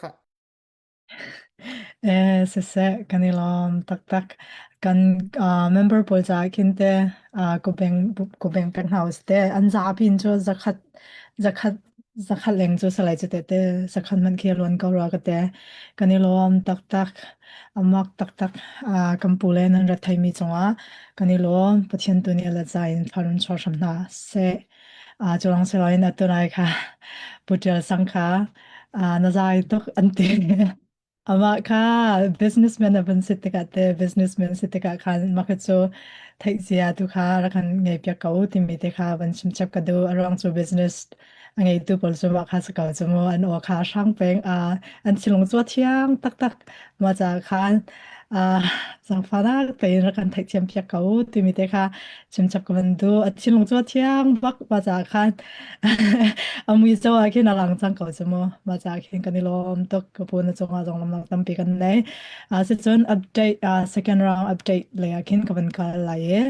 Speaker 3: Kha.
Speaker 1: Eh, siseh, kan i lawm taktak. Kan uh, member pawl caah khin te uh, kubeng kubeng pek hna usih te an zapi in cu zakhat zakhat zakhat leng cu salai cu te te zakhat man khi luan ko rua ka te. Kan i lawm taktak. Amak taktak. Uh, kan pu le nan rat thaimi cungah kan i lawm. Pathian tu nih a let za in farun chor hram hna seh. Uh, cu lawng si loin atu nai kha Pu Ṭial Sang kha uh, na zai tuk an ti. Amah kha businessman a van si tikah te businessman si tikah khan mah kha cu theihcia tu kha rak kan ngei piak ko timi te kha van chim chap ka duh. A ruang cu business a ngeitu pawl cu mah kha si ko cu mu an aw kha a hrang peng. Uh, an thinlung cu a thiang taktak. Mah caah khan. Uh, zaangfahnak tein rak kan theihthiam piak ko timi te kha chimchap ka van duh. A thinlung cu a thiang bak ma caah khan a mui zo ah khin a lang cang ko cu mu. Ma caah khin kan i lawm tuk. Ka pu na cungah zong lawmnak tampi kan nei. Uh, sicun update uh, second round update lei ah khin ka van kal lai i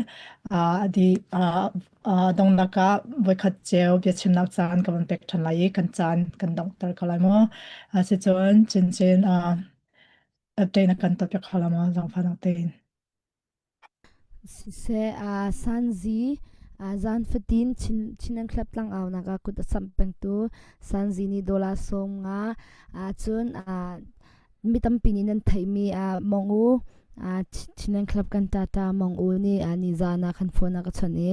Speaker 1: uh, di uh, uh, donghnak ah voikhat ceu biachimnak caan ka van pek ṭhan lai i kan caan kan donghter ko lai mu. Uh, sicun chinchin uh, update na kan tuahpiak kho la maw zaangfahnak tein?
Speaker 4: Siseh, aa Sanzi, aa zan fatin Chin Chinland Club tlangaunak ah kut a samh pengtu Sanzi nih dollar 50 ahcun aa mi tampi nih nan theihmi aa Mong U aa Chinland Club kan tata Mong U nih aa nizan ah khan phone a ka chawnh i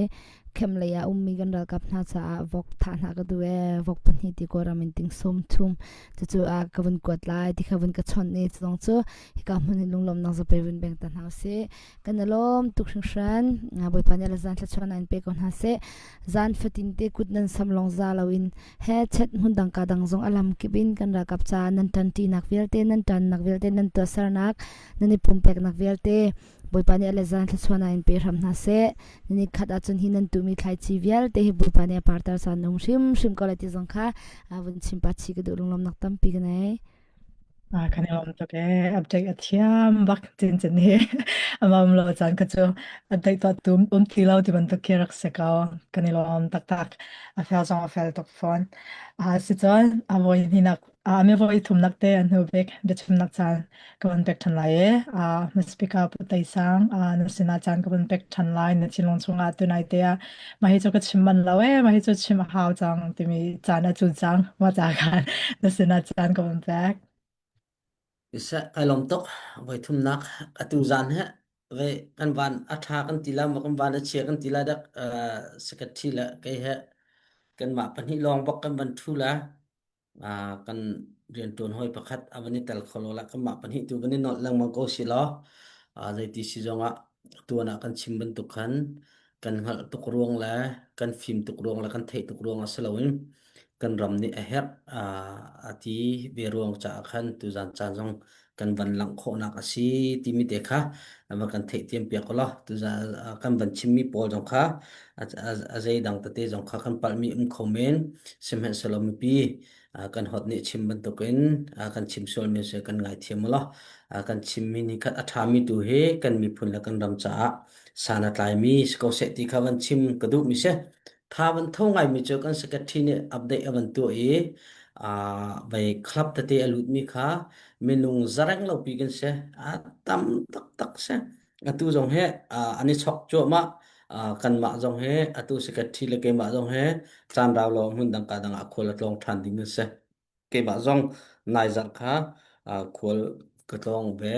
Speaker 4: camp lei ah ummi kan ralkap hna caah vok thah hna ka duh ee vok pahnih ti Kawlram in ting sawm thum cucu a ka vun kuat lai ti kha vun ka chawnh i cu cu hika hmun hin lunglawmnak zapei vun beng ta hna usih kan i lawm tuk hringhran Bawipa nih zan thluachuah in pe ko hna seh zan fatin te kut nan sam long za loin he chet hmun dang ka dang zong alam kip in kan ralkap ca nan tanti nak vialte nan tan nak vialte nan tuahsernak nan i pumpeknak vialte Bawipa nih le zan thluachuah in pe hram hna seh. Ni khat ahcun hi nan tuhmi thlaici vialte hi Bawipa nih a parter caan um hrimhrim ko lai ti zong kha vun chim pa chi ka duh lunglawmnak tampi ka nei.
Speaker 1: Ah, kan i lawm tuk ee. Update a thiam bak cin cin hi. Amam lo caan ka cu update tuah tum um ti lo ti bantuk khi rak si ko. Kan i lawm taktak. A fel zong a fel tuk fawn. Ah, si cun a voi hnih Ah mi voi thumnak te an hnu bik biachimnak caan ka van pek ṭhan lai i ah speaker Pu Tei Sang ah na sinah caan ka van pek ṭhan lai na thinlung chungah tunai te ah mah hi cu ka chim manh lo ee mah hi cu chim a hau cang timi caan a cu cang mah ca khan na sinah caan ka van pek.
Speaker 2: Siseh, kai lawm tuk. Voi thumnak atu zan he ve kan van a ṭha kan ti la maw kan van a chia kan ti la dak secretary le kei he kanmah pahnih lawng bak kan van ṭhu la. Kan rianṭuan hawi pakhat a van i tel kho lo la kanmah pahnih tu van i nolh lengmang ko si law zeiti si zongah tuan ah kan chim bantuk khan kan hngalh tuk ruang le kan fim tuk ruang le kan theih tuk ruang ah si loin kan ram nih a herh a ti ve ruang caah khan tuzan caan zong kan van langh khawhnak a si timi te kha va kan theihthiam piak law tuzan kan van chimmi pawl zong kha a zeidang tete zong kha kan palhmi um kho men sihmanhsehlaw mipi kan hot nih chim bantukin kan chim sualmi si kan ngaithiam law kan chimmi nih khat a ṭhami tu hi kan miphun le kan ram caah san a tlaimi si ko seh ti kha van chim ka duhmi si Tha van tho ngaimi cu kan secretary nih update a van tuah i vei club tete a lutmi kha minung zareng lopi kan si. A tam taktak si. Atu zong hi an i chok cuahmah. Kanmah zong hi atu secretary le keimah zong hi caan rau lo hmun dang ka dang ah khual a tlawng ṭhan ding an si. Keimah zong nai zarh kha khual ka tlawng ve.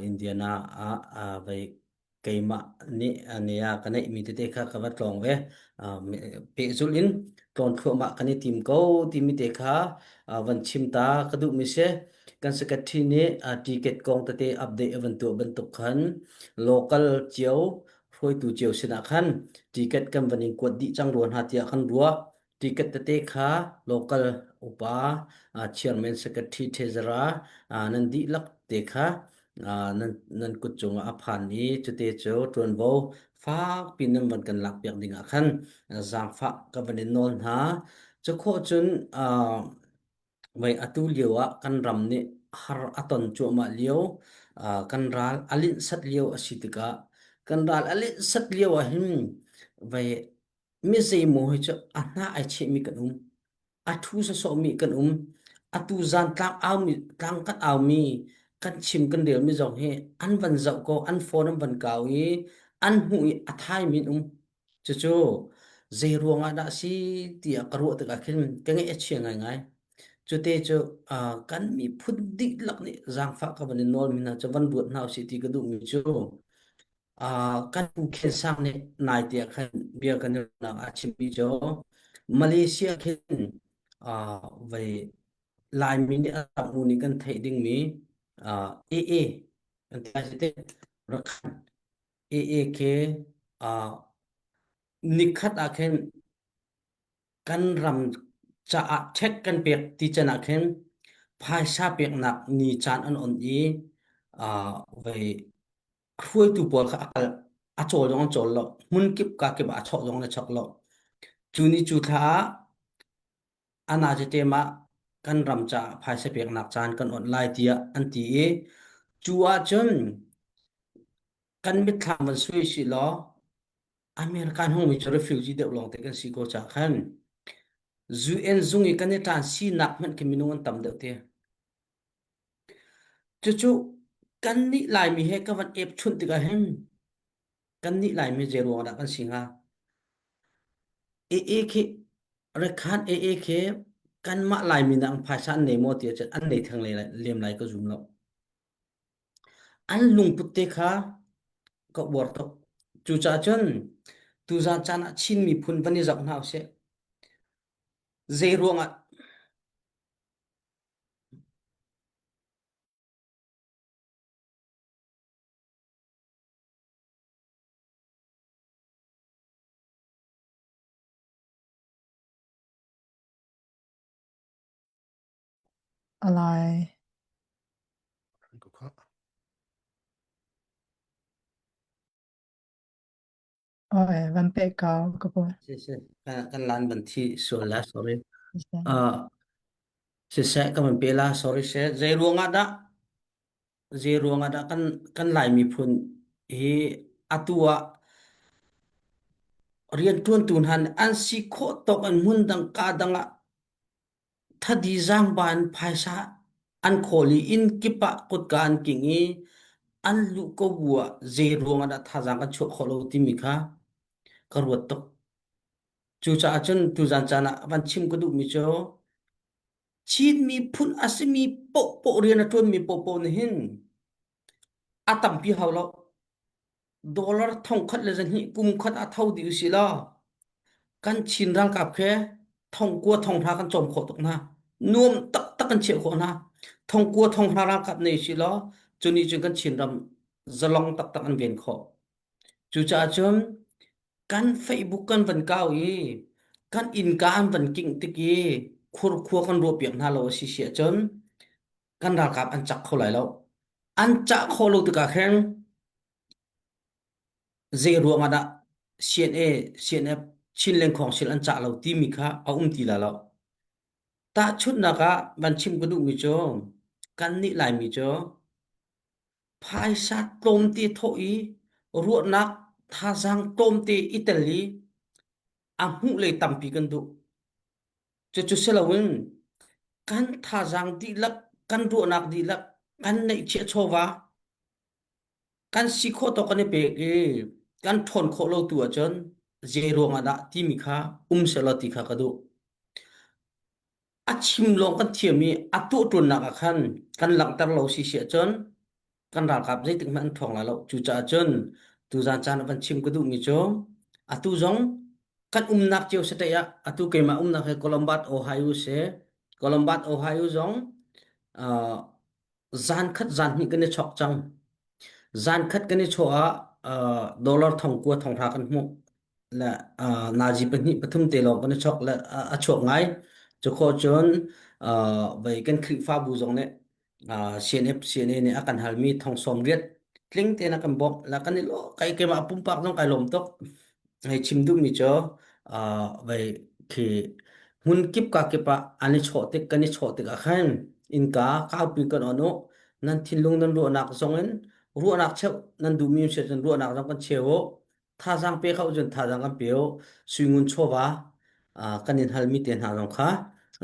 Speaker 2: Indiana ah vei keimah nih nia ka neihmi tete kha ka va tlawng ve. Pehzulh in tlawn thluahmah kan i tim ko timi te kha van chim ta ka duhmi si. Kan secretary nih ticket kong tete update a van tuah bantuk khan local cio hruaitu cio sinah khan ticket kan van in kuat dih cang rua hna tiah kan ruah. Ticket tete kha local upa chairman secretary treasurer nan dihlak te kha nan nan kut cungah a phan i cute cu ṭuanvo fakpi nan van kan lakpiak ding ah khan zaangfah ka van in nawl hna. Cu khawh cun vei atu lio ah kan ram nih har a ton cuahmah lio kan ral a linhsat lio a si tikah kan ral a linhsat lio ah hin vei Mi zeimaw hi cu a hna ai chehmi kan um. A ṭhu sawsawhmi kan um. Atu zan tlang aumi, tlang kan aumi, kan chim kan relmi zong hi an van zoh ko, an phone an van kau i an hmuh i a thaimi an um. Cucu zei ruang ah dah si tiah ka ruah tikah khin ka ngaih a chia ngaingai. Cute cu uh, kan miphun dihlak nih zaangfah ka van in nawlmi hna cu van ruat hna usih ti ka duhmi cu kan Pu Khen Sang nih naite ah khan bia kan i ruahnak ah a chimmi cu Malaysia khin vei Laimi nih a tam u nih kan theih dingmi AA an ti lai te rakhan AA khi nikhat ah khin kan ram caah check kan pek ti can ah khin phaisa peknak ni caan an on i. Vei hruaitu pawl kha a kal a cawl zong an cawl lo. Hmun kip ka kip ah a chawk zong an i chawk lo. Cu ni cu thla ah anazitem ah kan ram caah phaisa peknak caan kan onh lai tiah an ti i cu ahcun kan mitthlam van sui sih law American hungmi cu refugee deuh lawngte kan si ko caah khan UN zung i kan i ṭan sinak hmanh khi minung an tam deuh ti. Cucu kannih Laimi he ka van epchunh tikah hin kannih Laimi zei ruang dah kan si hnga? AA khi rekhan AA khi kanmah Laimi nak phaisa an nei maw ti ahcun an nei theng lem lai ka zum lo. An lungput te kha ka uar tuk. Cucaah cun tuzan caan ah Chin miphun van i zoh hna usih. Zei ruangah
Speaker 1: Alai. Oi, van pe kau ka pu.
Speaker 2: Si si kan lan ban thi sual la sorry. Uh, siseh ka van pe la sorry se zei ruangah dah zei ruangah dah kan kan Lai miphun hi atu ah rianṭuantu hna nih an si khawh tawk in hmun dang ka dang ah thadi zaangba in phaisa an khawl i inn kip ah kutka an king i an luh ko bu ah zei ruangah dah thazaang kan chuah khawh lo timi kha ka ruat tuk. Cucaah cun tuzan caan ah van chim ka duhmi cu Chin miphun a simi paohpaoh rian a ṭuanmi paohpaoh nih hin a tampi hau lo. Dollar thongkhat le zahnih kum khat ah tho dih usih law kan Chin ralkap khi thongkua thonghra kan cawm khawh tuk hna. Nuam taktak kan chiah khawh hna. Thongkua thonghra ralkap nei usih law cu nih cun kan Chinram zalong taktak an ven khawh. Cucaah cun kan Facebook kan van kau i kan innka an van kingh tik i khurkhua kan ruahpiak hna lo a si si ahcun kan ralkap an cak kho lai lo. An cah khawh lo tikah khin zei ruang ah dah CNA, CNF, Chinland Council an cah lo timi kha a um ti lai lo. Tahchunhnak ah van chim ka duhmi cu kannih Laimi cu phaisa tlawmte thawh i ruahnak thazaang tlawmte i tel i a hmuh lei tampi kan duh. Cucu si loin kan thazaang dihlak, kan ruahnak dihlak, kan neihchiah chawva, kan si khawh tawk kan i pek i kan ṭhawn khawh lo tu ahcun zei ruangah dah timi kha um sehlaw ti kha ka duh. A chim lawng kan thiam i a tuahṭuannak ah khan kan langhter lo si si ahcun kan ralkap zeitik hmanh an ṭhawng lai lo. Cucaah cun tuzan caan ah van chim ka duhmi cu atu zong kan umnak cio state ah atu keimah umnak hi Columbus, Ohio si. Columbus, Ohio zong uh, zan khat zan hnih kan i chok cang. Zan khat kan i chawh ah uh, dollar thong kua thong hra kan hmuh. Le uh, nazi pahnih pathum te lawng kan i chok le a chuak ngai. Cu khawh cun uh, vei kan Khrihfabu zong nih CNF CNA nih a kan halmi thong sawm riat tling tein a kan bawmh la kan i lo kai keimah pumpak zong kai lawm tuk hei chim duhmi cu vei khi hmun kip ka kip ah an i chawh tik kan i chawh tik ah khan innka kaupi kan on u nan thinlung nan ruahnak zong in ruahnak cheuh nan duhmi si cun ruahnak zong kan cheu u thazaang pe kho cun thazaang kan pe u suingun chawva kan in halmi te hna zong kha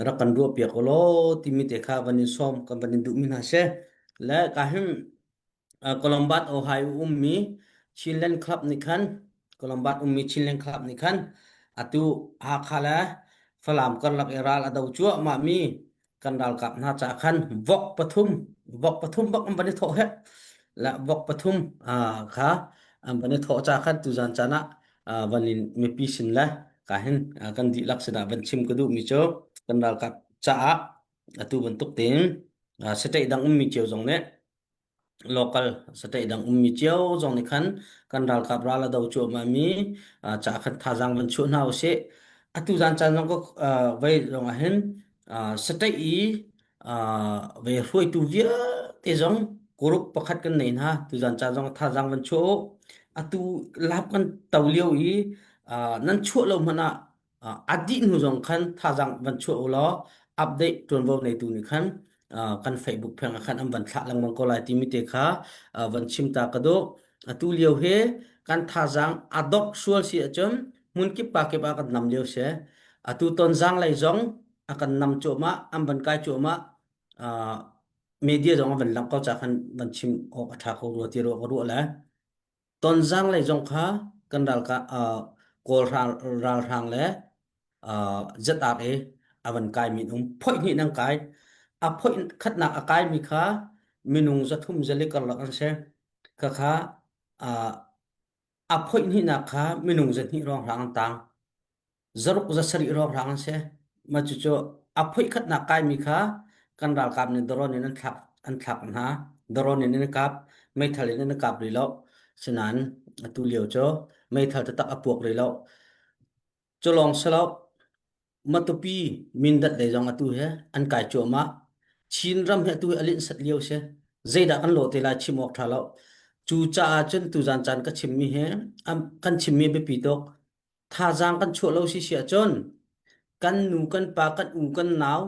Speaker 2: rak kan ruah piak u law timi te kha van in sawm kan van in duhmi hna si le ka him Columbus Ohio ummi Chinland Club nih khan Columbus ummi Chinland Club nih khan atu Hakha le Falam karlak i ral a do cuahmah mi kan ralkap hna caah khan vok pathum vok pathum bak an van i thawh hek la vok pathum kha an van i thawh ca khan tuzan caan ah van in mipi sin le ka hin kan dihlak sinah van chim ka duhmi cu kan ralkap caah atu bantuk tein state dang ummi cio zong nih local state dang ummi cio zong nih khan kan ralkap ral a do cuahmah mi ca khan thazaang van chuah hna usih atu zan caan zong ka vei zong ah hin state i vei hruaitu vialte zong Group pakhat kan nei hna. Tuzan ca zong thazaang van chuah u. Atu lap kan to lio i nan chuah lo hmanh ah a dih hnu zong khan thazaang van chuah u law update ṭuanvo neitu nih khan kan Facebook pheng ah khan an van thlah lengmang ko lai timi te kha van chim ta ka duh. Atu lio hi kan thazaang a dok sual si ahcun hmun kip pa kip ah kan nam lio si. Atu tonzang lei zong a kan nam cuahmah, an van kai cuahmah. Media zong a van langh ko ca khan van chim awk a ṭha ko rua ti ruah ka ruah le Tonzang lei zong kha kan ralkap Kawl ralhrang le ZRA a van kaimi an um. Phoih hnih in an kai. A phoih khatnak a kaimi kha minung 300 zali karlak an si. Khakha a phoih hnihnak kha minung 200 hrawnghrang an tang. Zaruk 700 hrawnghrang an si. Mah cucu a phoihkhatnak kaimi kha kan ralkap nih drone in an thlak an thlak hna. Drone in an kap, meithal in an kap rih lo. Sinain atu lio cu meithal taktak a puak rih lo. Cu lawng si lo, Matupi Mindat lei zong atu he an kai cuahmah. Chinram hi atu hi a linhsat lio si. Zeidah kan lawh te lai chim awk ṭha lo. Cu caah cun tuzan caan ka chimmi hi kan chimmi biapi tuk. Thazaang kan chuah lo si si ahcun kan nu kan pa kan u kan nau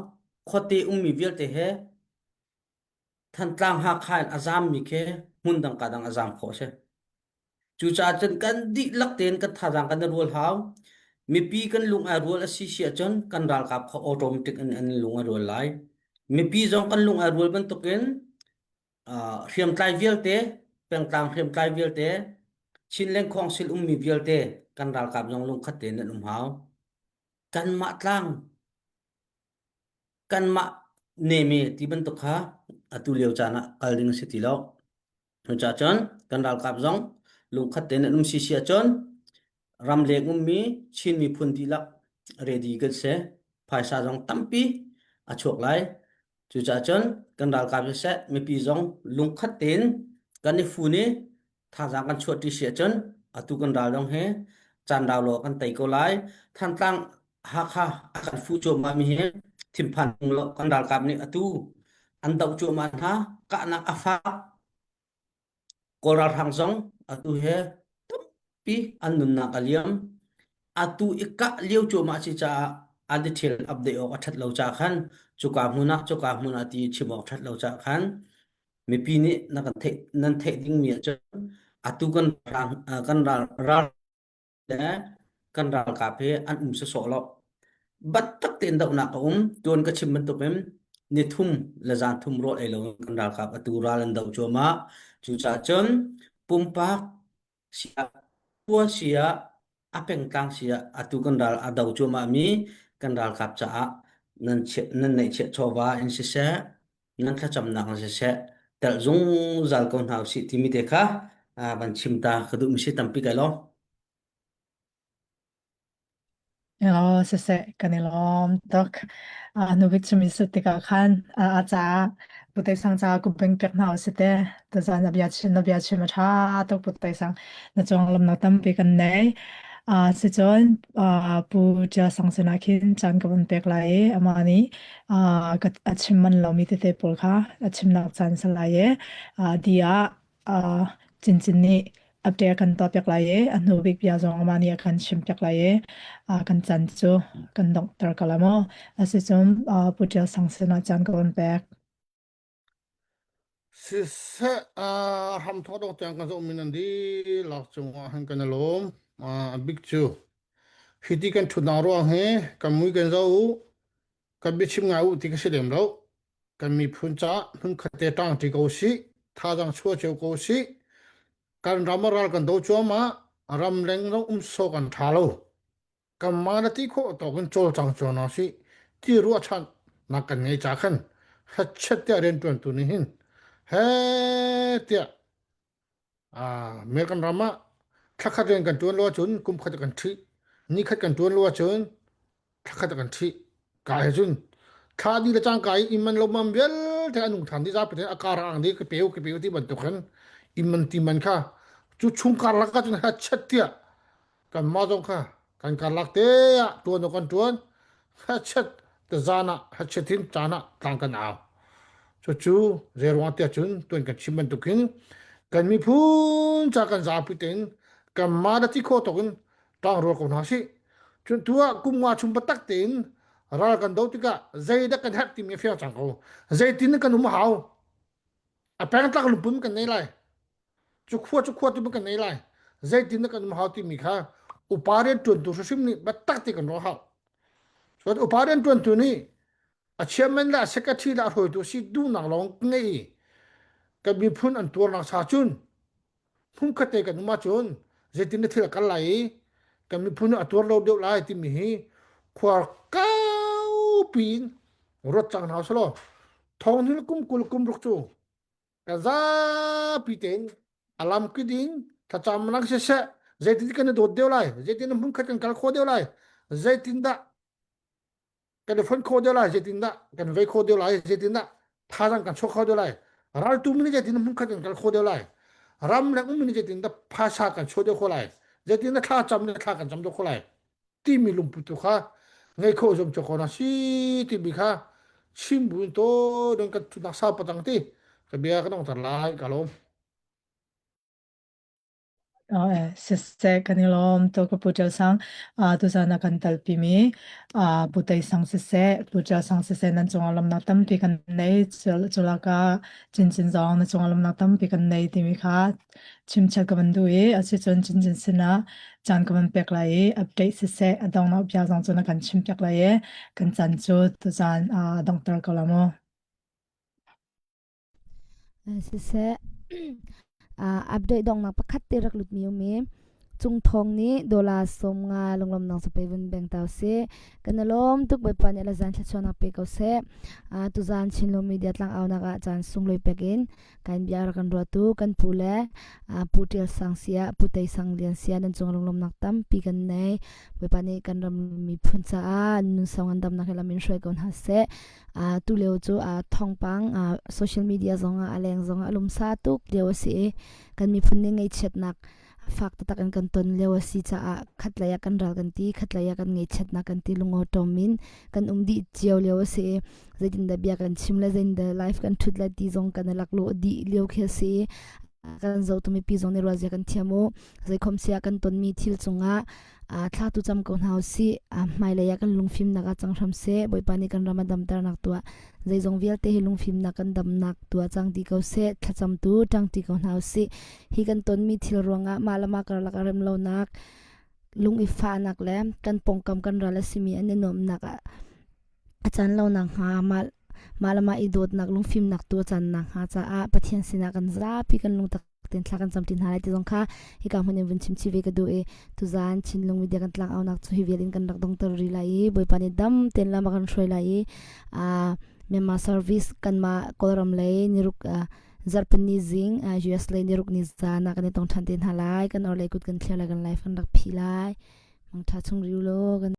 Speaker 2: khuate ummi vialte he Thantlang Hakha in a zaammi khi hmun dang ka dang a zaam khawh a si. Cucaah cun kan dihlak tein kan thazaang kan i rual hau. Mipi kan lung ai rual a si si ahcun kan ralkap kha automatic in an lung a rual lai. Mipi zong kan lung ai rual bantukin hriamtlai vialte, pengtlang hriamtlai vialte, Chinland Council ummi vialte kan ralkap zong lungkhat tein an um hau. Kanmah tlang, kanmah neme ti bantuk kha atu lio caan ah kal ding a si ti lo. Cucaah cun kan ralkap zong lungkhat tein an um si si ahcun ramleng ummi Chin miphun dihlak ready kan si. Phaisa zong tampi a chuak lai. Cucaah cun kan ralkap siseh mipi zong lungkhat tein kan i fun i thazaang kan chuahṭi si ahcun atu kan ral zong hi caan rau lo kan tei ko lai. Thantlang Hakha a kan fuh cuahmah mi hi thinphan lo kan ralkap nih atu an doh cuahmah hna kahnak a fak Kawl ralhrang zong atu he tampi an nunnak a liam. Atu i kah lio cuahmah si caah an i thil update awk a ṭhat lo caah khan cuka hmun ah cuka hmun ah ti chim awk ṭhat lo caah khan mipi nih na kan theih nan theih dingmi ahcun atu kan kan ral ral le kan ralkap hi an um sawsawh lo. Battak tein dohnak a um. Tuan ka chim bantukin ni thum le zan thum rawl ei lo kan ralkap atu ral an doh cuahmah. Cucaah cun pumpak siah, khua siah, a pengtlang siah atu kan ral a do cuahmah mi kan ralkap caah nan chiah, nan neihchiah chawva in siseh, nan thlacamnak in siseh, telh zungzal ko hna usih timi te kha van chim ta ka duhmi si tampi kai lawm.
Speaker 1: Aw, siseh, kan i lawm tuk. Nubik chim i sut tikah khan a caah Putai sang caah ku beng pek hna usih te. Tuzan na bia chim na bia chim a ṭha tuk Putai sang na cung lamnak tampi kan nei. Sicun Pu Ṭial Sang sinah khin caan ka vun pek lai i amah nih ka a chim manh lomi tete pawl kha a chimnak caan si lai i di ah Cincin nih update a kan tuahpiak lai i a hnu bik bia zong amah nih a kan chimpiak lai i kan caan cu kan donghter ko lai maw? Asicun Pu Ṭial Sang sinah caan ka vun pek.
Speaker 3: Siseh, hramthawk dong tiang kan zohmi nan dihlak cungah hin kan i lawm. A bik cu hiti kan ṭhutnak ruang hi kan mui kan zoh u, kan biachim ngai u ti ka si lem lo. Kan miphun caah hmunkhat te ṭangṭi ko sih, thazaang chuah cio ko sih. Kan ram a ral kan do cuahmah, ramleng zong um sawk an ṭha lo. Kanmah na ti khawh tawk in cawlcang cio hna sih ti ruahchannak kan ngei ca khan hachet tiah rianṭuantu nih hin he tiah American ram ah thlakhat rian kan ṭuan lo ahcun kum khat kan ṭhih nikhat kan ṭuan lo ahcun thlakhat kan ṭhih ka he cun thla dih le cangka i inn man lo man vialte a nung ṭhan dih zapi a kar ang dih ka peu ka peu ti bantuk khan inn man ti man kha cu chung karlak ah cun hachet tiah kanmah zong kha kan karlak te ah ṭuan awk kan ṭuan hachet te zan ah hachet in caan ah tlang kan au. Cucu zeiruang tiah cun tuan kan chim bantukin kan miphun ca kan zapi tein kan mah le ti khawh tawk in ṭangrual ko hna sih. Cun tu ah kum nga chung biatak tein ral kan do tikah zeidah kan herh timi a fiang cang ko. Zeitin kan um a hau. A pengtlang lungpum kan nei lai. Cu khua cu khua tu kan nei lai. Zeitin kan um hau timi kha upa rian ṭuantu hrimhrim nih biatak te kan ruah hau. Cun upa rian ṭuantu nih a chairman le a secretary le a hruaitu si duhnak lawng ngei i kan miphun an tuarnak cha cun hmunkhat te kan um ahcun zeitin na thil a kal lai i kan miphun a tuar lo deuh lai timi hi khua kaupi in ruat cang hna usih law thong hil kum 20 kum ruk cu kan zapi tein a lamkip in thlacamnak siseh zeitin kan i dawt deuh lai zeitin hmunkhat kan kal khawh deuh lai zeitindah kan i fonh khawh deuh lai zeitindah kan vei khawh deuh lai zeitindah thazaang kan chuah kho deuh lai raltu mi nih zeitin hmunkhat kan kal khawh deuh lai ram le um nih zeitindah phaisa kan chuah deuh khawh lai zeitindah thla cam le thla kan cam deuh khawh lai timi lungput tu kha ngei khawh zong cho na si timi kha chim buin to don kan thunak sau patang ti ka bia ka dong tar lai ka lawm.
Speaker 1: Siseh kan i lawm tuk Pu Ṭial Sang. Tuzaan a kan telpimi Pu Tei Sang siseh, Pu Ṭial Sang siseh nan cungah lawmhnak tampi kan nei. Culakah Cincin zong na cungah lawmhnak tampi kan nei timi kha chimchat ka van duh i asicun Cincin sinah caan ka van pek lai i update siseh a donghnak bia zong cu na kan chimpiak lai i kan caan cu tuzaan a donghter ko la mu.
Speaker 4: Siseh, update donghnak pakhat te rak lutmi um i Cung Thawng nih dollar 50 lunglawmnak cu pe vun beng ta usih. Kan i lawm tuk Bawipa nih a zan thluachuahnak pe ko seh. Tuzaan Chinlo Media tlangaunak ah caan sunglawi pek in kan bia rak kan ruahtu kan pu le Pu Ṭial Sang sia Pu Tei Sang Lian sia nan cung lunglawmnak tampi kan nei. Bawipa nih kan ram miphun caah nun sau ngandamnak he lam in hruai ko hna seh. Tu lio cu thawngpang social media zongah a leng zongah a lumsa tuk lio a si i kan miphun nih ngaihchiatnak fak taktak in kan ton lio a si caah khatlei ah kan ral kan ti khatlei ah kan ngaihchiatnak kan ti lungawṭawm in kan um dih cio lio a si i zeitindah bia kan chim le zeitindah live kan ṭhut le ti zong kan i laklawh dih lio khi a si i kan zohtu mipi zong nih ruahzia kan thiam u zeikhom sia kan tonmi thil cungah thla tu cam ko hna usih. Hmailei ah kan lungfimnak ah cang hram seh. Bawipa nih kan ram a damternak tuah. Zeizong vialte hi lungfimnak kan damnak tuah cang ti ko seh. Thlacam tu ṭangṭi ko hna usih. Hi kan tonmi thil ruangah mah le mah karlak a rem lonak, lung i fahnak le kan pawngkam kan ral a simi an i nuamhnak ah a can lo nakhnga mah mah le mah i dawtnak lungfimnak tu a can nakhnga caah Pathian sinah kan zapi kan lungtak ten thla kan camṭi hna lai ti zong kha hika hmun in vun chim chih ve ka duh i tuzaan Chinlung media kan tlang aunak cu hi vial in kan rak dongter rih lai i Bawipa nih dam ten lam a kan hruai lai i Myanmar service kanmah Kawlram lei niruk zarhpini zing US lei niruk ni zan ah kan i tong ṭhan te hna lai kan orhlei kut kan thliar lai kan life kan rak phi lai mangṭha chung riu law kan.